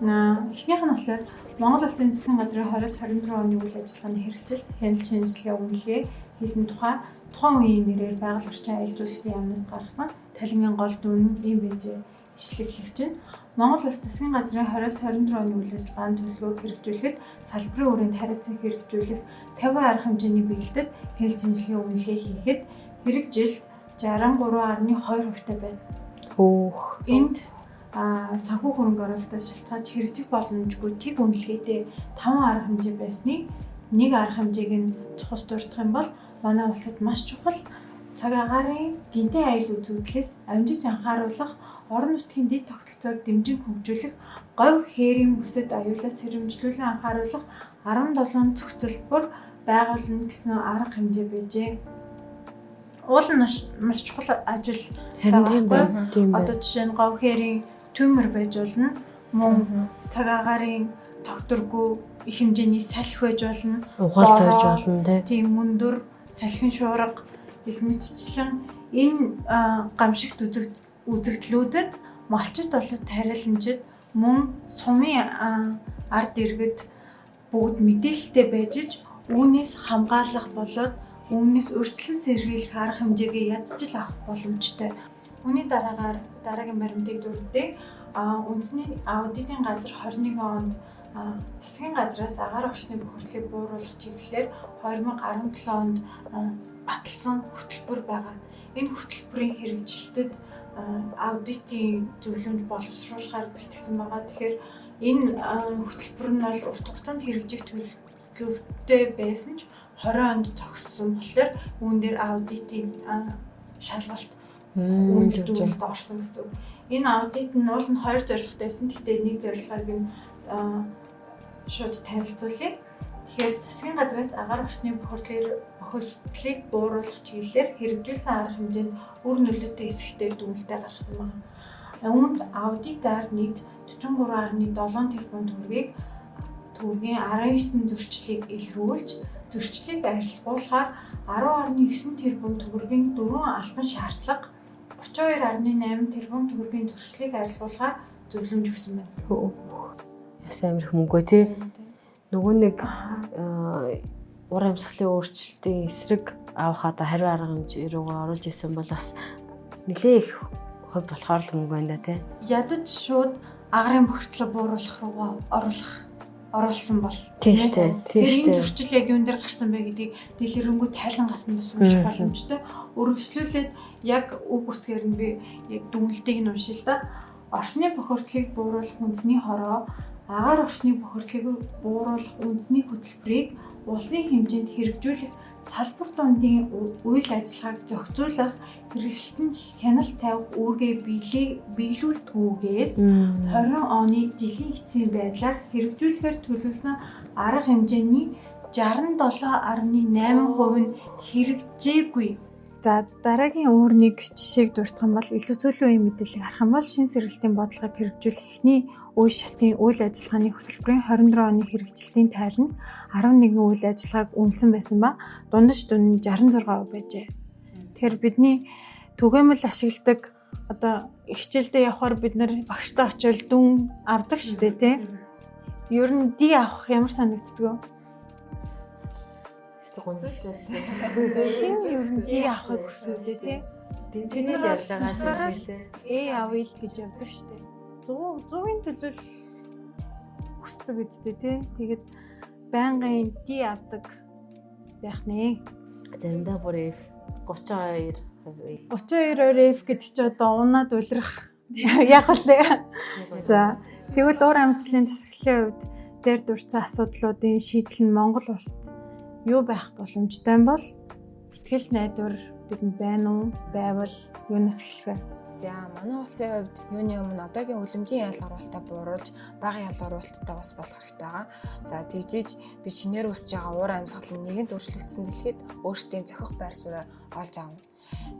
Speaker 3: Эхнийх нь болохоор Монгол Улсын засгийн газрын 20-24 оны үйл ажиллагааны хэрэгжилт, хяналт шинжилгээ, үнэлгээ хийсэн тухай тухайн үеийн нэрээр байгаль орчин аялал жуулчлалын яамнаас гаргасан тайлангийн гол дүн ийм байжээ. Ишлэглэгч нь Монгол Улс засгийн газрын 20-24 оны үйл ажиллагааны төлөвлөгөөг хэрэгжүүлэхэд салбарын үрээнд хариуцсан хэрэгжүүлэх 50 арга хэмжээний биелэлтэд хяналт шинжилгээ, үнэлгээ хийхэд хэрэг жил 63.2% та байна.
Speaker 1: Хөөх.
Speaker 3: Энд санхүү хөрөнгө оруулалтаас шалтгаалж хэрэгжих боломжгүй тэг үнэлгээтэй 5 арга хэмжээ байсныг нэг арга хэмжээг нь цус дурдах юм бол манай улсад маш чухал цаг агаарын гинтийн аюул үзэгдлээс амжиж анхааруулах, орон нутгийн дэд тогтолцоог дэмжин хөгжүүлэх, говь хээрийн бүсэд аюулаас сэрэмжлүүлэн анхааруулах 17 зохицолбор байгуулна гэсэн арга хэмжээ байжээ. Уул нь маш чухал ажил
Speaker 1: байгаа.
Speaker 3: Одоо жишээ нь говь хээрийн төмөр байж болно. Мөн цаг агаарын тогтворгүй их хэмжээний салхи байж болно.
Speaker 1: Угаал цойж болно
Speaker 3: тийм мөндөр, салхин шуурга их мэтчлэн энэ гамшигт үзэгдлүүдэд малчид болон тариаланчид мөн сумын ард иргэд бүгд мэдээлэлтэй байж ич үүнээс хамгаалах болоод үүнээс урьдчилан сэргийлэх арга хэмжээгээ ядчил авах боломжтой. Үүний дараагаар дараагийн баримтыг дурдъя. Үндэсний аудитын газар 21 онд засгийн газраас агаар орчны бохирдлыг бууруулах чиглэлээр 2017 онд баталсан хөтөлбөр байгаа. Энэ хөтөлбөрийн хэрэгжилтэд аудитын зөвлөмж боловсруулахаар бэлтгэсэн байгаа. Тэгэхээр энэ хөтөлбөр нь бол урт хугацаанд хэрэгжих төлөвтэй байсан ч 20 онд зогссон болохоор үүн дээр аудитын шалгалт үйлдвэрлэлд орсон гэсэн үг. Энэ аудит нь уул нь 2 зорилготой байсан. Гэхдээ нэг зорилгыг нь шууд танилцуулъя. Тэгэхээр засгийн газраас агаар орчны бохирдлыг бууруулах чиглэлээр хэрэгжүүлсэн арга хэмжээнд үр нөлөөтэй эсэхтэй дүгнэлтээ гаргасан байна. Үүнд аудитаар нийт 43.7 тэрбум төгрөгийн 19 зөрчлийг илрүүлж, зөрчлийг арилгуулахаар 10.9 тэрбум төгрөгийн 4 албан шаардлага, 32.8 тэрбум төгрөгийн зөрчлийг арилгуулахаар зөвлөмж өгсөн байна.
Speaker 1: Яс амар их мөнгө тий. Нөгөө нэг уур амьсгалын өөрчлөлтийн эсрэг авах одоо хариу арга хэмжээ рүүгээ оруулж исэн бол бас нэлээ их хувь болохоор л мөнгө байна да тий.
Speaker 3: Ядаж шууд агарын бохирдлоо бууруулах руугаа оруулсан бол
Speaker 1: тийм шүү дээ.
Speaker 3: Тэгэхээр энэ зөрчил яг юун дээр гарсан бэ гэдгийг дэлгэрэнгүй тайлангаас нь бас унших боломжтой. Өргөжлүүлээд яг үг үсгээр нь би яг дүгнэлтийг нь уншия л да. Орчны бохирдлыг бууруулах үндэсний хороо, агаар орчны бохирдлыг бууруулах үндэсний хөтөлбөрийг улсын хэмжээнд хэрэгжүүлэх салбар дундын үйл ажиллагааг зохицуулах, хэрэгжилтэнд хяналт тавих үүргээ биелүүлдгүүгээс 20 оны жилийн эцсийн байдлаар хэрэгжүүлэхээр төлөвлөсөн арга хэмжээний 67.8% нь хэрэгжээгүй. За дараагийн өөр нэг жишээг дурдах юм бол илүү сүүлийн үеийн мэдээллийг харах юм бол шинэ сэргэлтийн бодлогыг хэрэгжүүлэх эхний үе шатын үйл ажиллагааны хөтөлбөрийн 24 оны хэрэгжилтийн тайланд 11 үйл ажиллагааг үнэлсэн байсан ба дундаж дүн нь 66% байжээ. Тэгэхээр бидний түгээмэл ашигладаг одоо хичээлдээ явхаар бид нэр багштай очивол дүн авдаг шүү дээ, тийм. Ер нь ди авах ямар санагддаг вэ? Хэн ер нь ди авахыг хүсвэл тий?
Speaker 1: Дэнжинээд явж байгаа юм шиг лээ.
Speaker 3: Э авъя л гэж явдаг шүү дээ. 100%-ийн төлөөл хүсдэг үсттэй тий. Тэгээд байнгын ди авдаг байх нэ.
Speaker 1: Заримдаа бүр F 32%.
Speaker 3: 32% F гэдэг чи одоо унаад улирах яг лээ. За тэгвэл уур амьсгалын засаглалын хувьд дээр дурдсан асуудлуудын шийдэл нь Монгол улсад юу байх боломжтой юм бол итгэл найдвар бидэнд байна уу? Байвал юунаас эхлэх вэ?
Speaker 2: За манай улсын хувьд юуны өмнө одоогийн үлэмжийн ялгаруулалтаа бууруулж бага ялгаруулалттай бас болох хэрэгтэй байгаа. За тэгжиж би шинээр үүсэж байгаа уур амьсгал нь нэгэнт өөрчлөгдсөн дэлхийд өөрсдийн зохих байр суурь олж авна.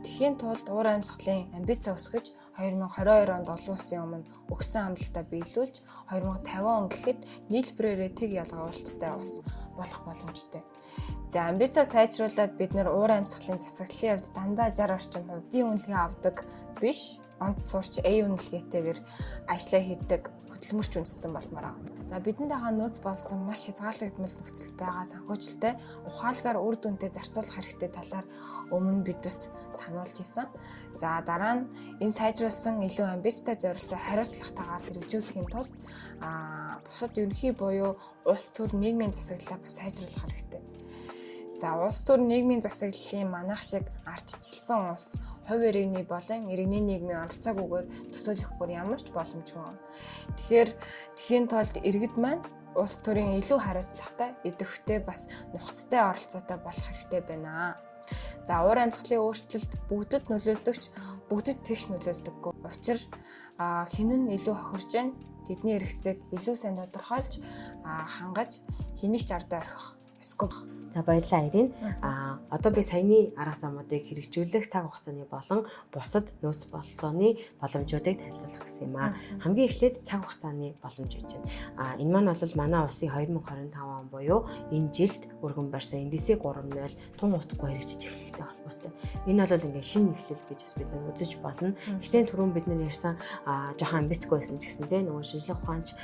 Speaker 2: Тэхийн тулд уур амьсгалын амбиц өсгөж 2022 онд олон улсын өмнө өгсөн амлалтаа биелүүлж 2050 он гэхэд нийлбэрээрээ тэг ялгаруулалттай ус болох боломжтой. За амбицаа сайжруулад бид нэр уур амьсгалын засаглалын хувьд дандаа 60 орчим хувь дийн үнэлгээ авдаг биш, онц сурч A үнэлгээтэйгээр ажлаа хийдэг хөдөлмөрч үндэстэн болмоор байгаа. За бидэнд байгаа нөөц болцсон маш хязгаарлагдмал нөхцөл байгаа санхүүжилттэй ухаалгаар үр дүнтэй зарцуулах хэрэгтэй талаар өмнө бид бас сануулж исэн. За дараа нь энэ сайжруулсан илүү амбицтай зорилттой хариуцлагатайгаар хэрэгжүүлэхийн тулд бусад ерөнхий буюу улс төр нийгмийн засаглалаа бас сайжруулах хэрэгтэй. За улс төр нийгмийн засаглалын манайх шиг ардчилсан улс хувь иргэний болон иргэний нийгмийн оролцоогүйгээр төсөөлөх бүр ямар ч боломжгүй. Тэгэхээр тэхийн тулд иргэд маань улс төрийн илүү хариуцлагатай, идэвхтэй бас нухацтай оролцоотой болох хэрэгтэй байна. За, уур амьсгалын өөрчлөлт бүгдэд нөлөөлдөгч бүгдэд тэгш нөлөөлдөггүй. Учир хэн нь илүү хохирж байна? Тэдний хэрэгцээг илүү сайн тодорхойлж хангаж хэнийг ч ардаа орхих ёсгүй.
Speaker 1: За, баярлалаа, Ирин. Одоо би саяны арга замуудыг хэрэгжүүлэх цаг хугацааны болон бусад нөөц бололцооны боломжуудыг танилцуулах гэсэн юм аа. Хамгийн эхлээд цаг хугацааны боломж гэж байна. Энэ маань бол манай улсын 2025 он буюу энэ жилд өргөн барьсан NDC 3.0 тун утгагүй хэрэгжиж эхлэхтэй холбоотой. Энэ бол ингээд шинэ эхлэл гэж бас бид нар үзэж болно. Гэхдээ түрүүн бид нар ярьсан жоохон амбицгүй байсан ч гэсэн, те, нөгөө шинжлэх ухаанч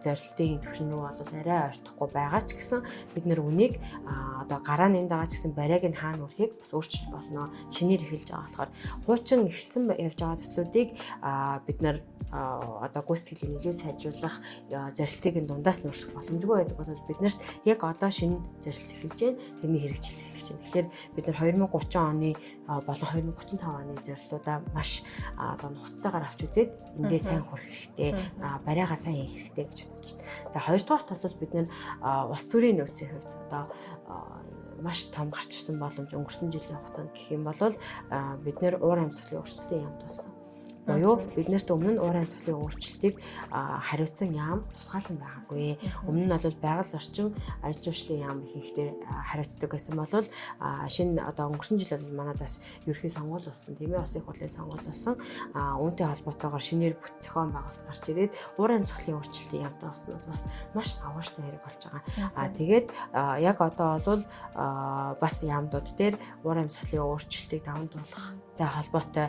Speaker 1: зорилтын түвшин рүү бол арай ойртохгүй байгаа ч гэсэн бид нар үнийг одоо гараа нэмд байгаа ч гэсэн барайг нь хаана үрэхийг бас өөрчилж болно. Шинээр эхэлж байгаа болохоор хуучин эхэлсэн явж байгаа төслүүдийг бид нар одоо гүйцэтгэлийг илүү сайжруулах, зорилтыг нь дундаас нь өөрчлөх боломжгүй байдаг бол бид нарт яг одоо шинэ зорилт эхэлж байна. Тэрний хэрэгжил эхэлж байна. Тэгэхээр бид нар 2030 оны болон 2035 оны зорилтуудаа маш одоо нухацтайгаар авч үзээд эндээ сайн хүрэх хэрэгтэй, барайгаа сайн хийх хэрэгтэй гэж үзэж байна. За, хоёрдугаарт бол бид нар улс төрийн нөөцийн хувьд одоо маш том гарч ирсэн боломж өнгөрсөн жилийн хугацаанд гэх юм бол бид нэр уур амьсгалын өөрчлөлтийн яамд болсон. Буюу бид нарт өмнө нь уур амьсгалын өөрчлөлтийг хариуцсан яам тусгаалan байгаагүй. Өмнө нь бол байгаль орчин, ажил үйлчлийн яам ихэнхдээ хариуцдаг байсан бол шинэ одоо өнгөрсөн жил бол манад бас ерөнхий сонгуул болсон, тийм ээ, улсын хурлын сонгуул болсон. Үүнтэй холбоотойгоор шинээр бүт зохион байгуулалт гарч ирээд уур амьсгалын өөрчлөлтийн яамтай болсон бол бас маш агууштай хэрэг болж байгаа. Тэгээд яг одоо бол бас яамдууд дээр уур амьсгалын өөрчлөлтийг даван туулах тай холбоотой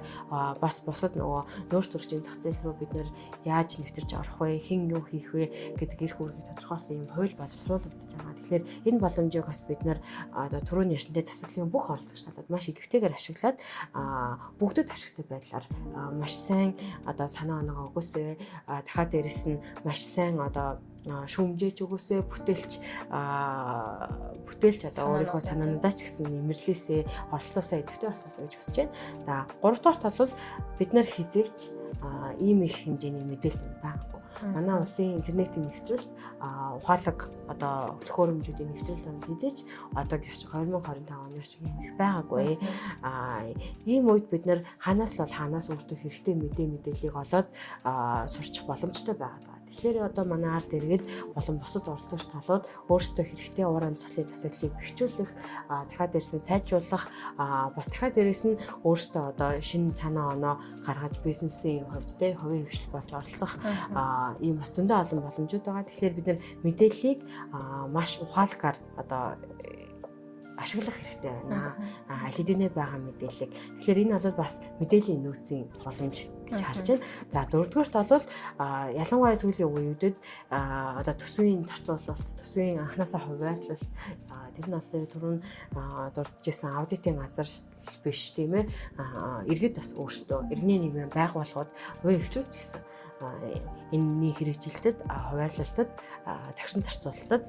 Speaker 1: бас бусад нөгөө нөөц төрчийн зах зээл рүү бид нэр яаж нэвтэрч орох вэ, хэн юу хийх вэ гэдэг эрх үүргийг тодорхойлсон юм хууль боловсруулагдаж байгаа. Тэгэхээр энэ боломжийг бас бид нар одоо түрүүний ярьсантай засаглалын бүх оролцогч талууд маш идэвхтэйгээр ашиглаад бүгдэд ашигтай байдлаар маш сайн одоо санаа оноогоо өгөөсэй. Дахиад дээрэс нь маш сайн одоо шүүмжээж өгөөсэй, бүтээлч одоо өөрийнхөө санаануудаа ч гэсэн нэмэрлээсэй, оролцоосоо, идэвхтэй оролцоосоо гэж хүсэж байна. За, гуравдугаарт бол бид нар хизээч ийм их хэмжээний мэдээлэл байгаагүй. Манай улсын интернетийн нэвтрэлт, ухаалаг одоо төхөөрөмжүүдийн нэвтрэл бол хизээч одоогийн шиг 2025 оны шиг юм их байгаагүй. Ийм үед бид нар хаанаас л бол хаанаас өөртөө хэрэгтэй мэдээллийг олоод сурчих боломжтой байгаа. Тэгэхээр одоо манай ард иргэд болон бусад оролцогч талууд өөрсдөө хэрэгтэй уур амьсгалын засаглалыг бэхжүүлэх, дахиад дээрээс нь сайжруулах, бас дахиад дээрээс нь өөрсдөө одоо шинэ санаа оноо гаргаж бизнесийн хувьд, те, хувийн хвшил болж оролцох ийм бас зөндөө олон боломжууд байгаа. Тэгэхээр бид нар мэдээллийг маш ухаалгаар одоо ашиглах хэрэгтэй байна. Аль хэдийнэ байгаа мэдээллийг. Тэгэхээр энэ бол бас мэдээллийн нөөцийн боломж гэж харж байна. За, дөрөвдүгээрт бол ялангуяа сүүлийн үеүүдэд одоо төсвийн зарцуулалт, төсвийн анханасаа хуваарлалт, тэр нь болохоор түрүүн дурдж исэн аудитын газар биш, тийм ээ. Иргэд бас өөрсдөө иргэний нийгмийн байгууллагууд, хувийн хвшлүүд гэсэн энэний хэрэгжилтэд, хуваарлалтад, загшин зарцуулалтад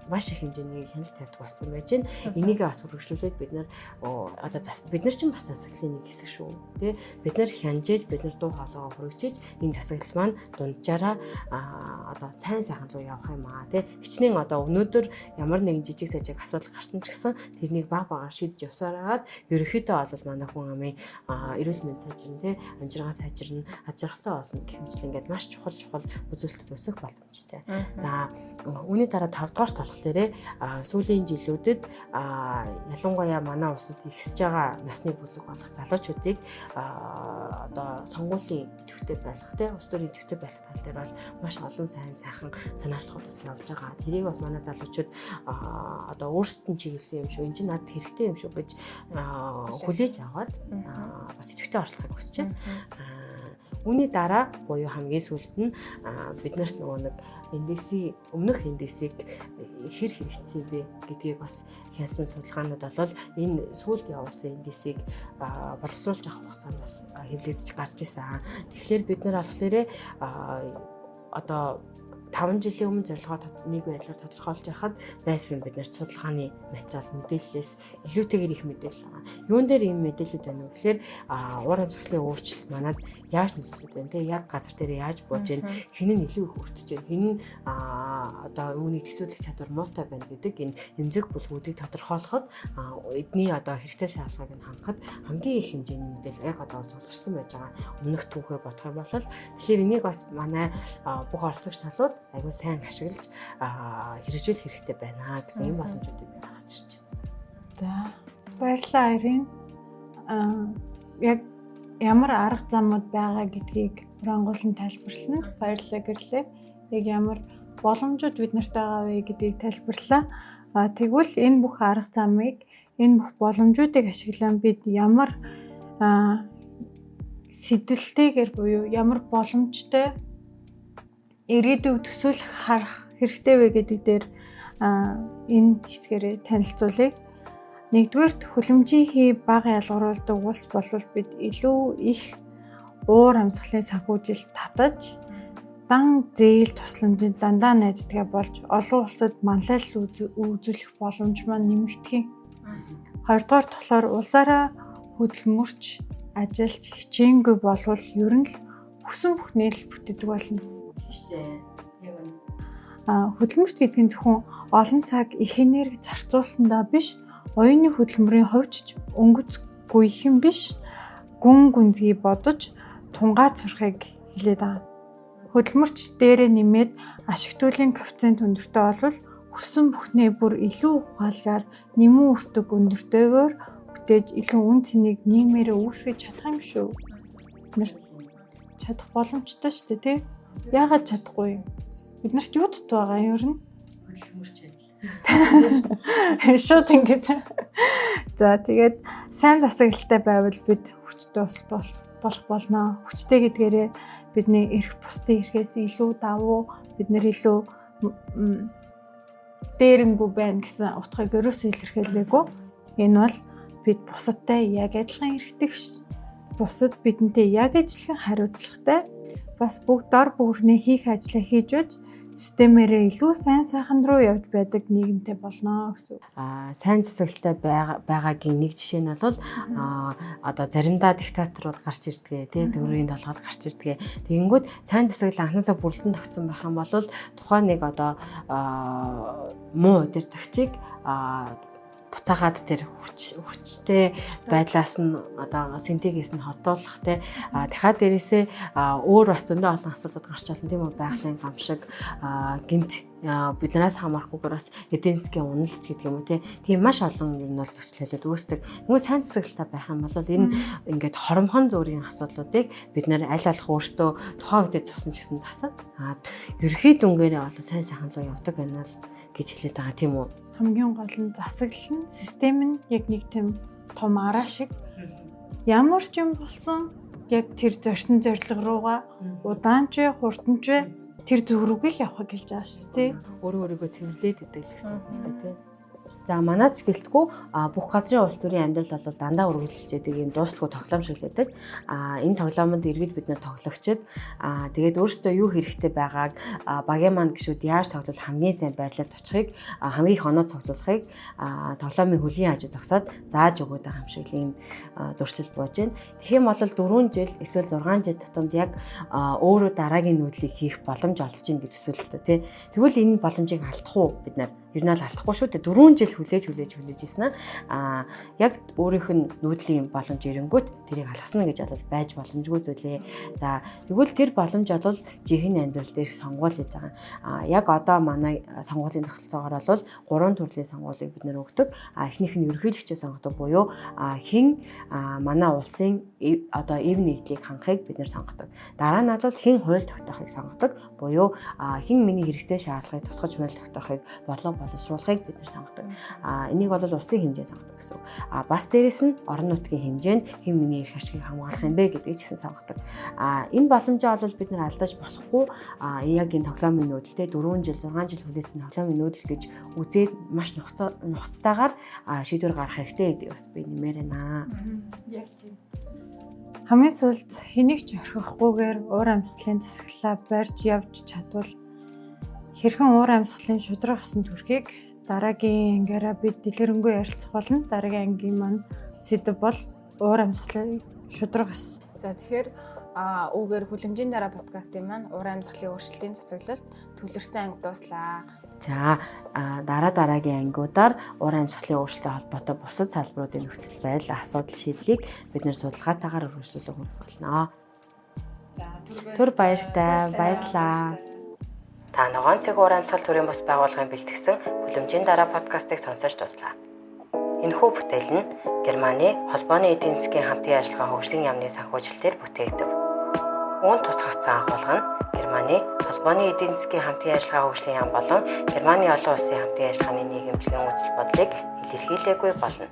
Speaker 1: маш их хэмжээний хяналт тавьдаг болсон байж байна. Энийг бас үргэлжлүүлээд бид нар одоо бид нар чинь бас засаглалын нэг хэсэг шүү. Тэ, бид нар хянжээж, бид нар дуу хоолойгоо хүргэжээж энэ засаглал маань дунджаараа одоо сайн сайхан руу явах юм аа. Тэ, хичнээн одоо өнөөдөр ямар нэгэн жижиг сажиг асуудал гарсан ч гэсэн тэрнийг баг багаар шийдэж явсаар хагаад ерөнхийдөө бол манай хүн амын эрүүл мэнд сайжирна, тэ, амжиргаа сайжирна, аз жаргалтай болно гэх мэтлэн ингээд маш чухал чухал үзүүлэлт өсөх боломжтой. За, үүний дараа 5 дугаарт болохоор сүүлийн жилүүдэд ялангуяа манай улсад ихсэж байгаа насны бүлэг болох залуучуудыг одоо сонгуулийн идэвхтэй байх, те, улс төрийн идэвхтэй байх тал дээр бол маш олон сайн сайхан санаачлахууд бас явж байгаа. Тэрийг бас манай залуучууд одоо өөрсдөд нь чиглэсэн юм шүү. Энэ чинь надад хэрэгтэй юм шүү гэж хүлээж аваад бас идэвхтэй оролцохыг хүсэж байна. Үүний дараа буюу хамгийн сүүлд нь бид нарт нөгөө нэг индексийн өмнөх индексийг хэр хэрэгцсэн бэ гэдгийг бас хянсан судалгаанууд бол энэ сүүлд явуулсан индексийг боловсруулж авах хугацаанд бас хэвлэгдэж гарч исэн. Тэгэхээр бид нар болохоор одоо 5 жилийн өмнө зорилгоо нэг байдлаар тодорхойлж байхад байсан бид нар судалгааны материал мэдээллээс илүүтэйгээр их мэдээлэл байгаа. Юун дээр ийм мэдээлэлүүд байна вэ гэхээр уур амьсгалын өөрчлөлт манад яаж нөлөөлөд байна те, яг газар дээр яаж бууж байна, хэн нь илүү их өртөж байна, хэн нь одоо үүнийг төсөөлөх чадвар муутай байна гэдэг энэ эмзэг бүлгүүдийг тодорхойлоход, эдний одоо хэрэгцээ шаардлагыг нь хангахад хамгийн их хэмжээний мэдээлэл яг одоо цугларсан байж байгаа. Өмнөх түүхээ бодох юм бол тэгэхээр энийг бас манай бүх оролцогч талууд айгүй сайн ашиглаж хэрэгжүүлэх хэрэгтэй байна гэсэн ийм боломжуудыг би гаргаж ирж байна.
Speaker 3: За, баярлалаа, Ирин. Яг ямар арга замууд байгаа гэдгийг урангуулан тайлбарлана. Баярлалаа, гэрлээ. Яг ямар боломжууд бид нарт байгаа вэ гэдгийг тайлбарлаа. Тэгвэл энэ бүх арга замыг, энэ бүх боломжуудыг ашиглан бид ямар сэдэлтэйгээр буюу ямар боломжтой ирээдүйг төсөөлөх, харах хэрэгтэй вэ гэдэг дээр энэ хэсгээрээ танилцуулъя. Нэгдүгээрт, хөлөмжийн хий бага ялгаруулдаг улс болвол бид илүү их уур амьсгалын санхүүжилт татаж, дан зээл тусламжинд дандаа найздгаа болж, олон улсад манлайлал үзүүлэх боломж маань нэмэгдэх юм. Хоёрдугаар болохоор улсаараа хөдөлмөрч ажиллаж хичээнгүй болвол ер нь л хүсэн бүхнээ л бүтээдэг болно.
Speaker 1: Биш ээ. Яг үнэ.
Speaker 3: Хөдөлмөрч гэдэг нь зөвхөн олон цаг их энерги зарцуулсандаа биш, оюуны хөдөлмөрийн хувьд ч өнгөц гүйхэн биш, гүн гүнзгий бодож тунгаад сурахыг хэлээд байгаа. Хөдөлмөрч дээрээ нэмээд ашиг туйлын коэффициент өндөртэй болвол хүссэн бүхнээ бүр илүү ухаалгаар, нэмэн өртөг өндөртэйгээр бүтээж, илүү үн цэнийг нийгмээрээ үүсгэж чадах юм шүү. Бид чадах боломжтой шүү дээ, тий? Яагаад чадахгүй юм? Бид нарт юу дутуу байгаа юм ер нь?
Speaker 1: Хөдөлмөрч байна.
Speaker 3: Шууд ингэж. За, тэгээд сайн засаглалтай байвал бид хүчтэй улс болох болно. Хүчтэй гэдгээрээ бидний эрх бусдын эрхээс илүү давуу, бид нар илүү дээрэнгүй байна гэсэн утгыг ерөөсөө илэрхийлээгүй. Энэ бол бид бусадтай яг адилхан эрхтэй, бусад бидэнтэй яг адилхан хариуцлагатай, бас бүгд дор бүрний хийх ажлаа хийж байж системээрээ илүү сайн сайхан руу явж байдаг нийгэмтэй болно гэсэн.
Speaker 1: Сайн засаглалтай байгаагийн нэг жишээ нь бол одоо заримдаа диктаторууд гарч ирдэг, тий, төгрөгийн толгойд гарч ирдэг. Тэгэнгүүт сайн засаглал анхнаасаа бүрэлдэн тогтсон байх юм бол тухайн нэг одоо муу удирдагчийг буцаагаад тэр хүчтэй байдлаас нь, одоо синтегээс нь хотуулах, те. Дахиад дээрээсээ өөр бас зөндөө олон асуудлууд гарч болно, тийм үү? Байгалийн гам шиг гэмт биднээс хамаарахгүйгээр бас эдийн засгийн уналт гэдэг юм уу, те, тийм маш олон юм нь бол нөхцөл байдлууд үүсдэг. Тэгвэл сайн засаглалтай байх юм бол энэ ингээд хоромхон зүрийн асуудлуудыг бид нэр аль болох өөртөө тухайн үедээ цусан ч гэсэн засаад, ерөнхий дүнгээрээ бол сайн сайхан руу явдаг байна л гэж хэлээд байгаа, тийм үү?
Speaker 3: Хамгийн гол нь засаглал нь, систем нь яг нэг тийм том араа шиг ямар ч юм болсон яг тэр зорьсон зорилго руугаа удаан ч вэ, хурдан ч вэ, тэр зүг рүүгээ л явахыг хэлж байгаа шүү дээ.
Speaker 1: Өөрөө өөрийгөө цэвэрлээд идэг л гэсэн үг л дээ, тий. За, манад ч гэлтгүй бүх газрын улс төрийн амьдрал бол дандаа үргэлжилж байдаг юм дуустгүй тоглоом шиг л байдаг. Энэ тоглоомонд иргэд бид нар тоглогчид, тэгээд өөрсдөө юу хэрэгтэй байгааг, багийн маань гишүүд яаж тоглол хамгийн сайн байрлалд очихыг, хамгийн их оноо цуглуулахыг тоглоомын хөлийн хажуу зогсоод зааж өгөөд байгаа юм шиг л ийм дүрслэл бууж байна. Тэгэх юм бол 4 жил эсвэл 6 жил тутамд яг өөрөө дараагийн нүүдлийг хийх боломж олж ийн гэж төсөөлөлтөө, тий. Тэгвэл энэ боломжийг алдах уу бид нар? Ер нь л алдахгүй шүү дээ. 4 жил хүлээж хүлээж хүлээж ийсэн аа, яг өөрийнх нь нүүдлийн боломж ирэнгүүт тэрийг алгасна гэж бол байж боломжгүй зүйлээ. За, тэгвэл тэр боломж бол жинхэнэ амьдрал дээрх сонгуул гэж байгаа. Яг одоо манай сонгуулийн тогтолцоогоор бол гурван төрлийн сонгуулийг бид нэр өгдөг. Эхнийх нь ерөнхийлөгчөө сонгодог буюу хэн манай улсын одоо эв нэгдлийг хангахыг бид нэр сонгодог. Дараа нь бол хэн хууль тогтоохыг сонгодог буюу хэн миний хэрэгцээ шаардлагыг тусгаж хууль тогтоохыг, бодлого боловсруулахыг бид нэр сонгодог. Энийг бол улсын хэмжээнд сонгодог гэсэн үг. Бас дээрэс нь орон нутгийн хэмжээнд хэн миний эрх ашигыг хамгаалах юм бэ гэдгийг ч гэсэн сонгодог. Энэ боломжоо бол бид нар алдаж болохгүй. Яг энэ тоглоомын нүүдэлтэй 4 жил, 6 жил хүлээсэн тоглоомын нүүдэл гэж үзээд маш нухацтайгаар шийдвэр гаргах хэрэгтэй гэдгийг бас би нэмээр байна.
Speaker 3: Яг тийм. Хамгийн сүүлд хэнийг ч орхихгүйгээр уур амьсгалын засаглалаа барьж явж чадвал Хэрхэн уур амьсгалын шударга ёсонд хүрэхийг дараагийн ангиараа бид дэлгэрэнгүй ярилцах болно. Дараагийн ангийн маань сэдэв бол уур амьсгалын шударга ёс.
Speaker 2: За, тэгэхээр үүгээр хүлэмжийн дараа подкастын маань уур амьсгалын өөрчлөлтийн засаглалд төвлөрсөн анги дууслаа.
Speaker 1: За, дараа дараагийн ангиудаар уур амьсгалын өөрчлөлттэй холбоотой бусад салбаруудын нөхцөл байдал, асуудал шийдлийг бид нар судалгаатайгаар үргэлжлүүлэн хүргэх болно.
Speaker 2: За,
Speaker 1: түр баяртай, баярлалаа. Та Ногоон цэг уур амьсгал төрийн бус байгууллагын бэлтгэсэн хүлэмжийн дараа подкастыг сонсож дуслаа. Энэхүү бүтээл нь Германы холбооны эдийн засгийн хамтын ажиллагаа хөгжлийн яамны санхүүжилтээр бүтээгдэв. Үүнд тусгагдсан агуулга нь Германы холбооны эдийн засгийн хамтын ажиллагаа хөгжлийн яам болон Германы олон улсын хамтын ажиллагааны нийгэмлэгийн үзэл бодлыг илэрхийлээгүй болно.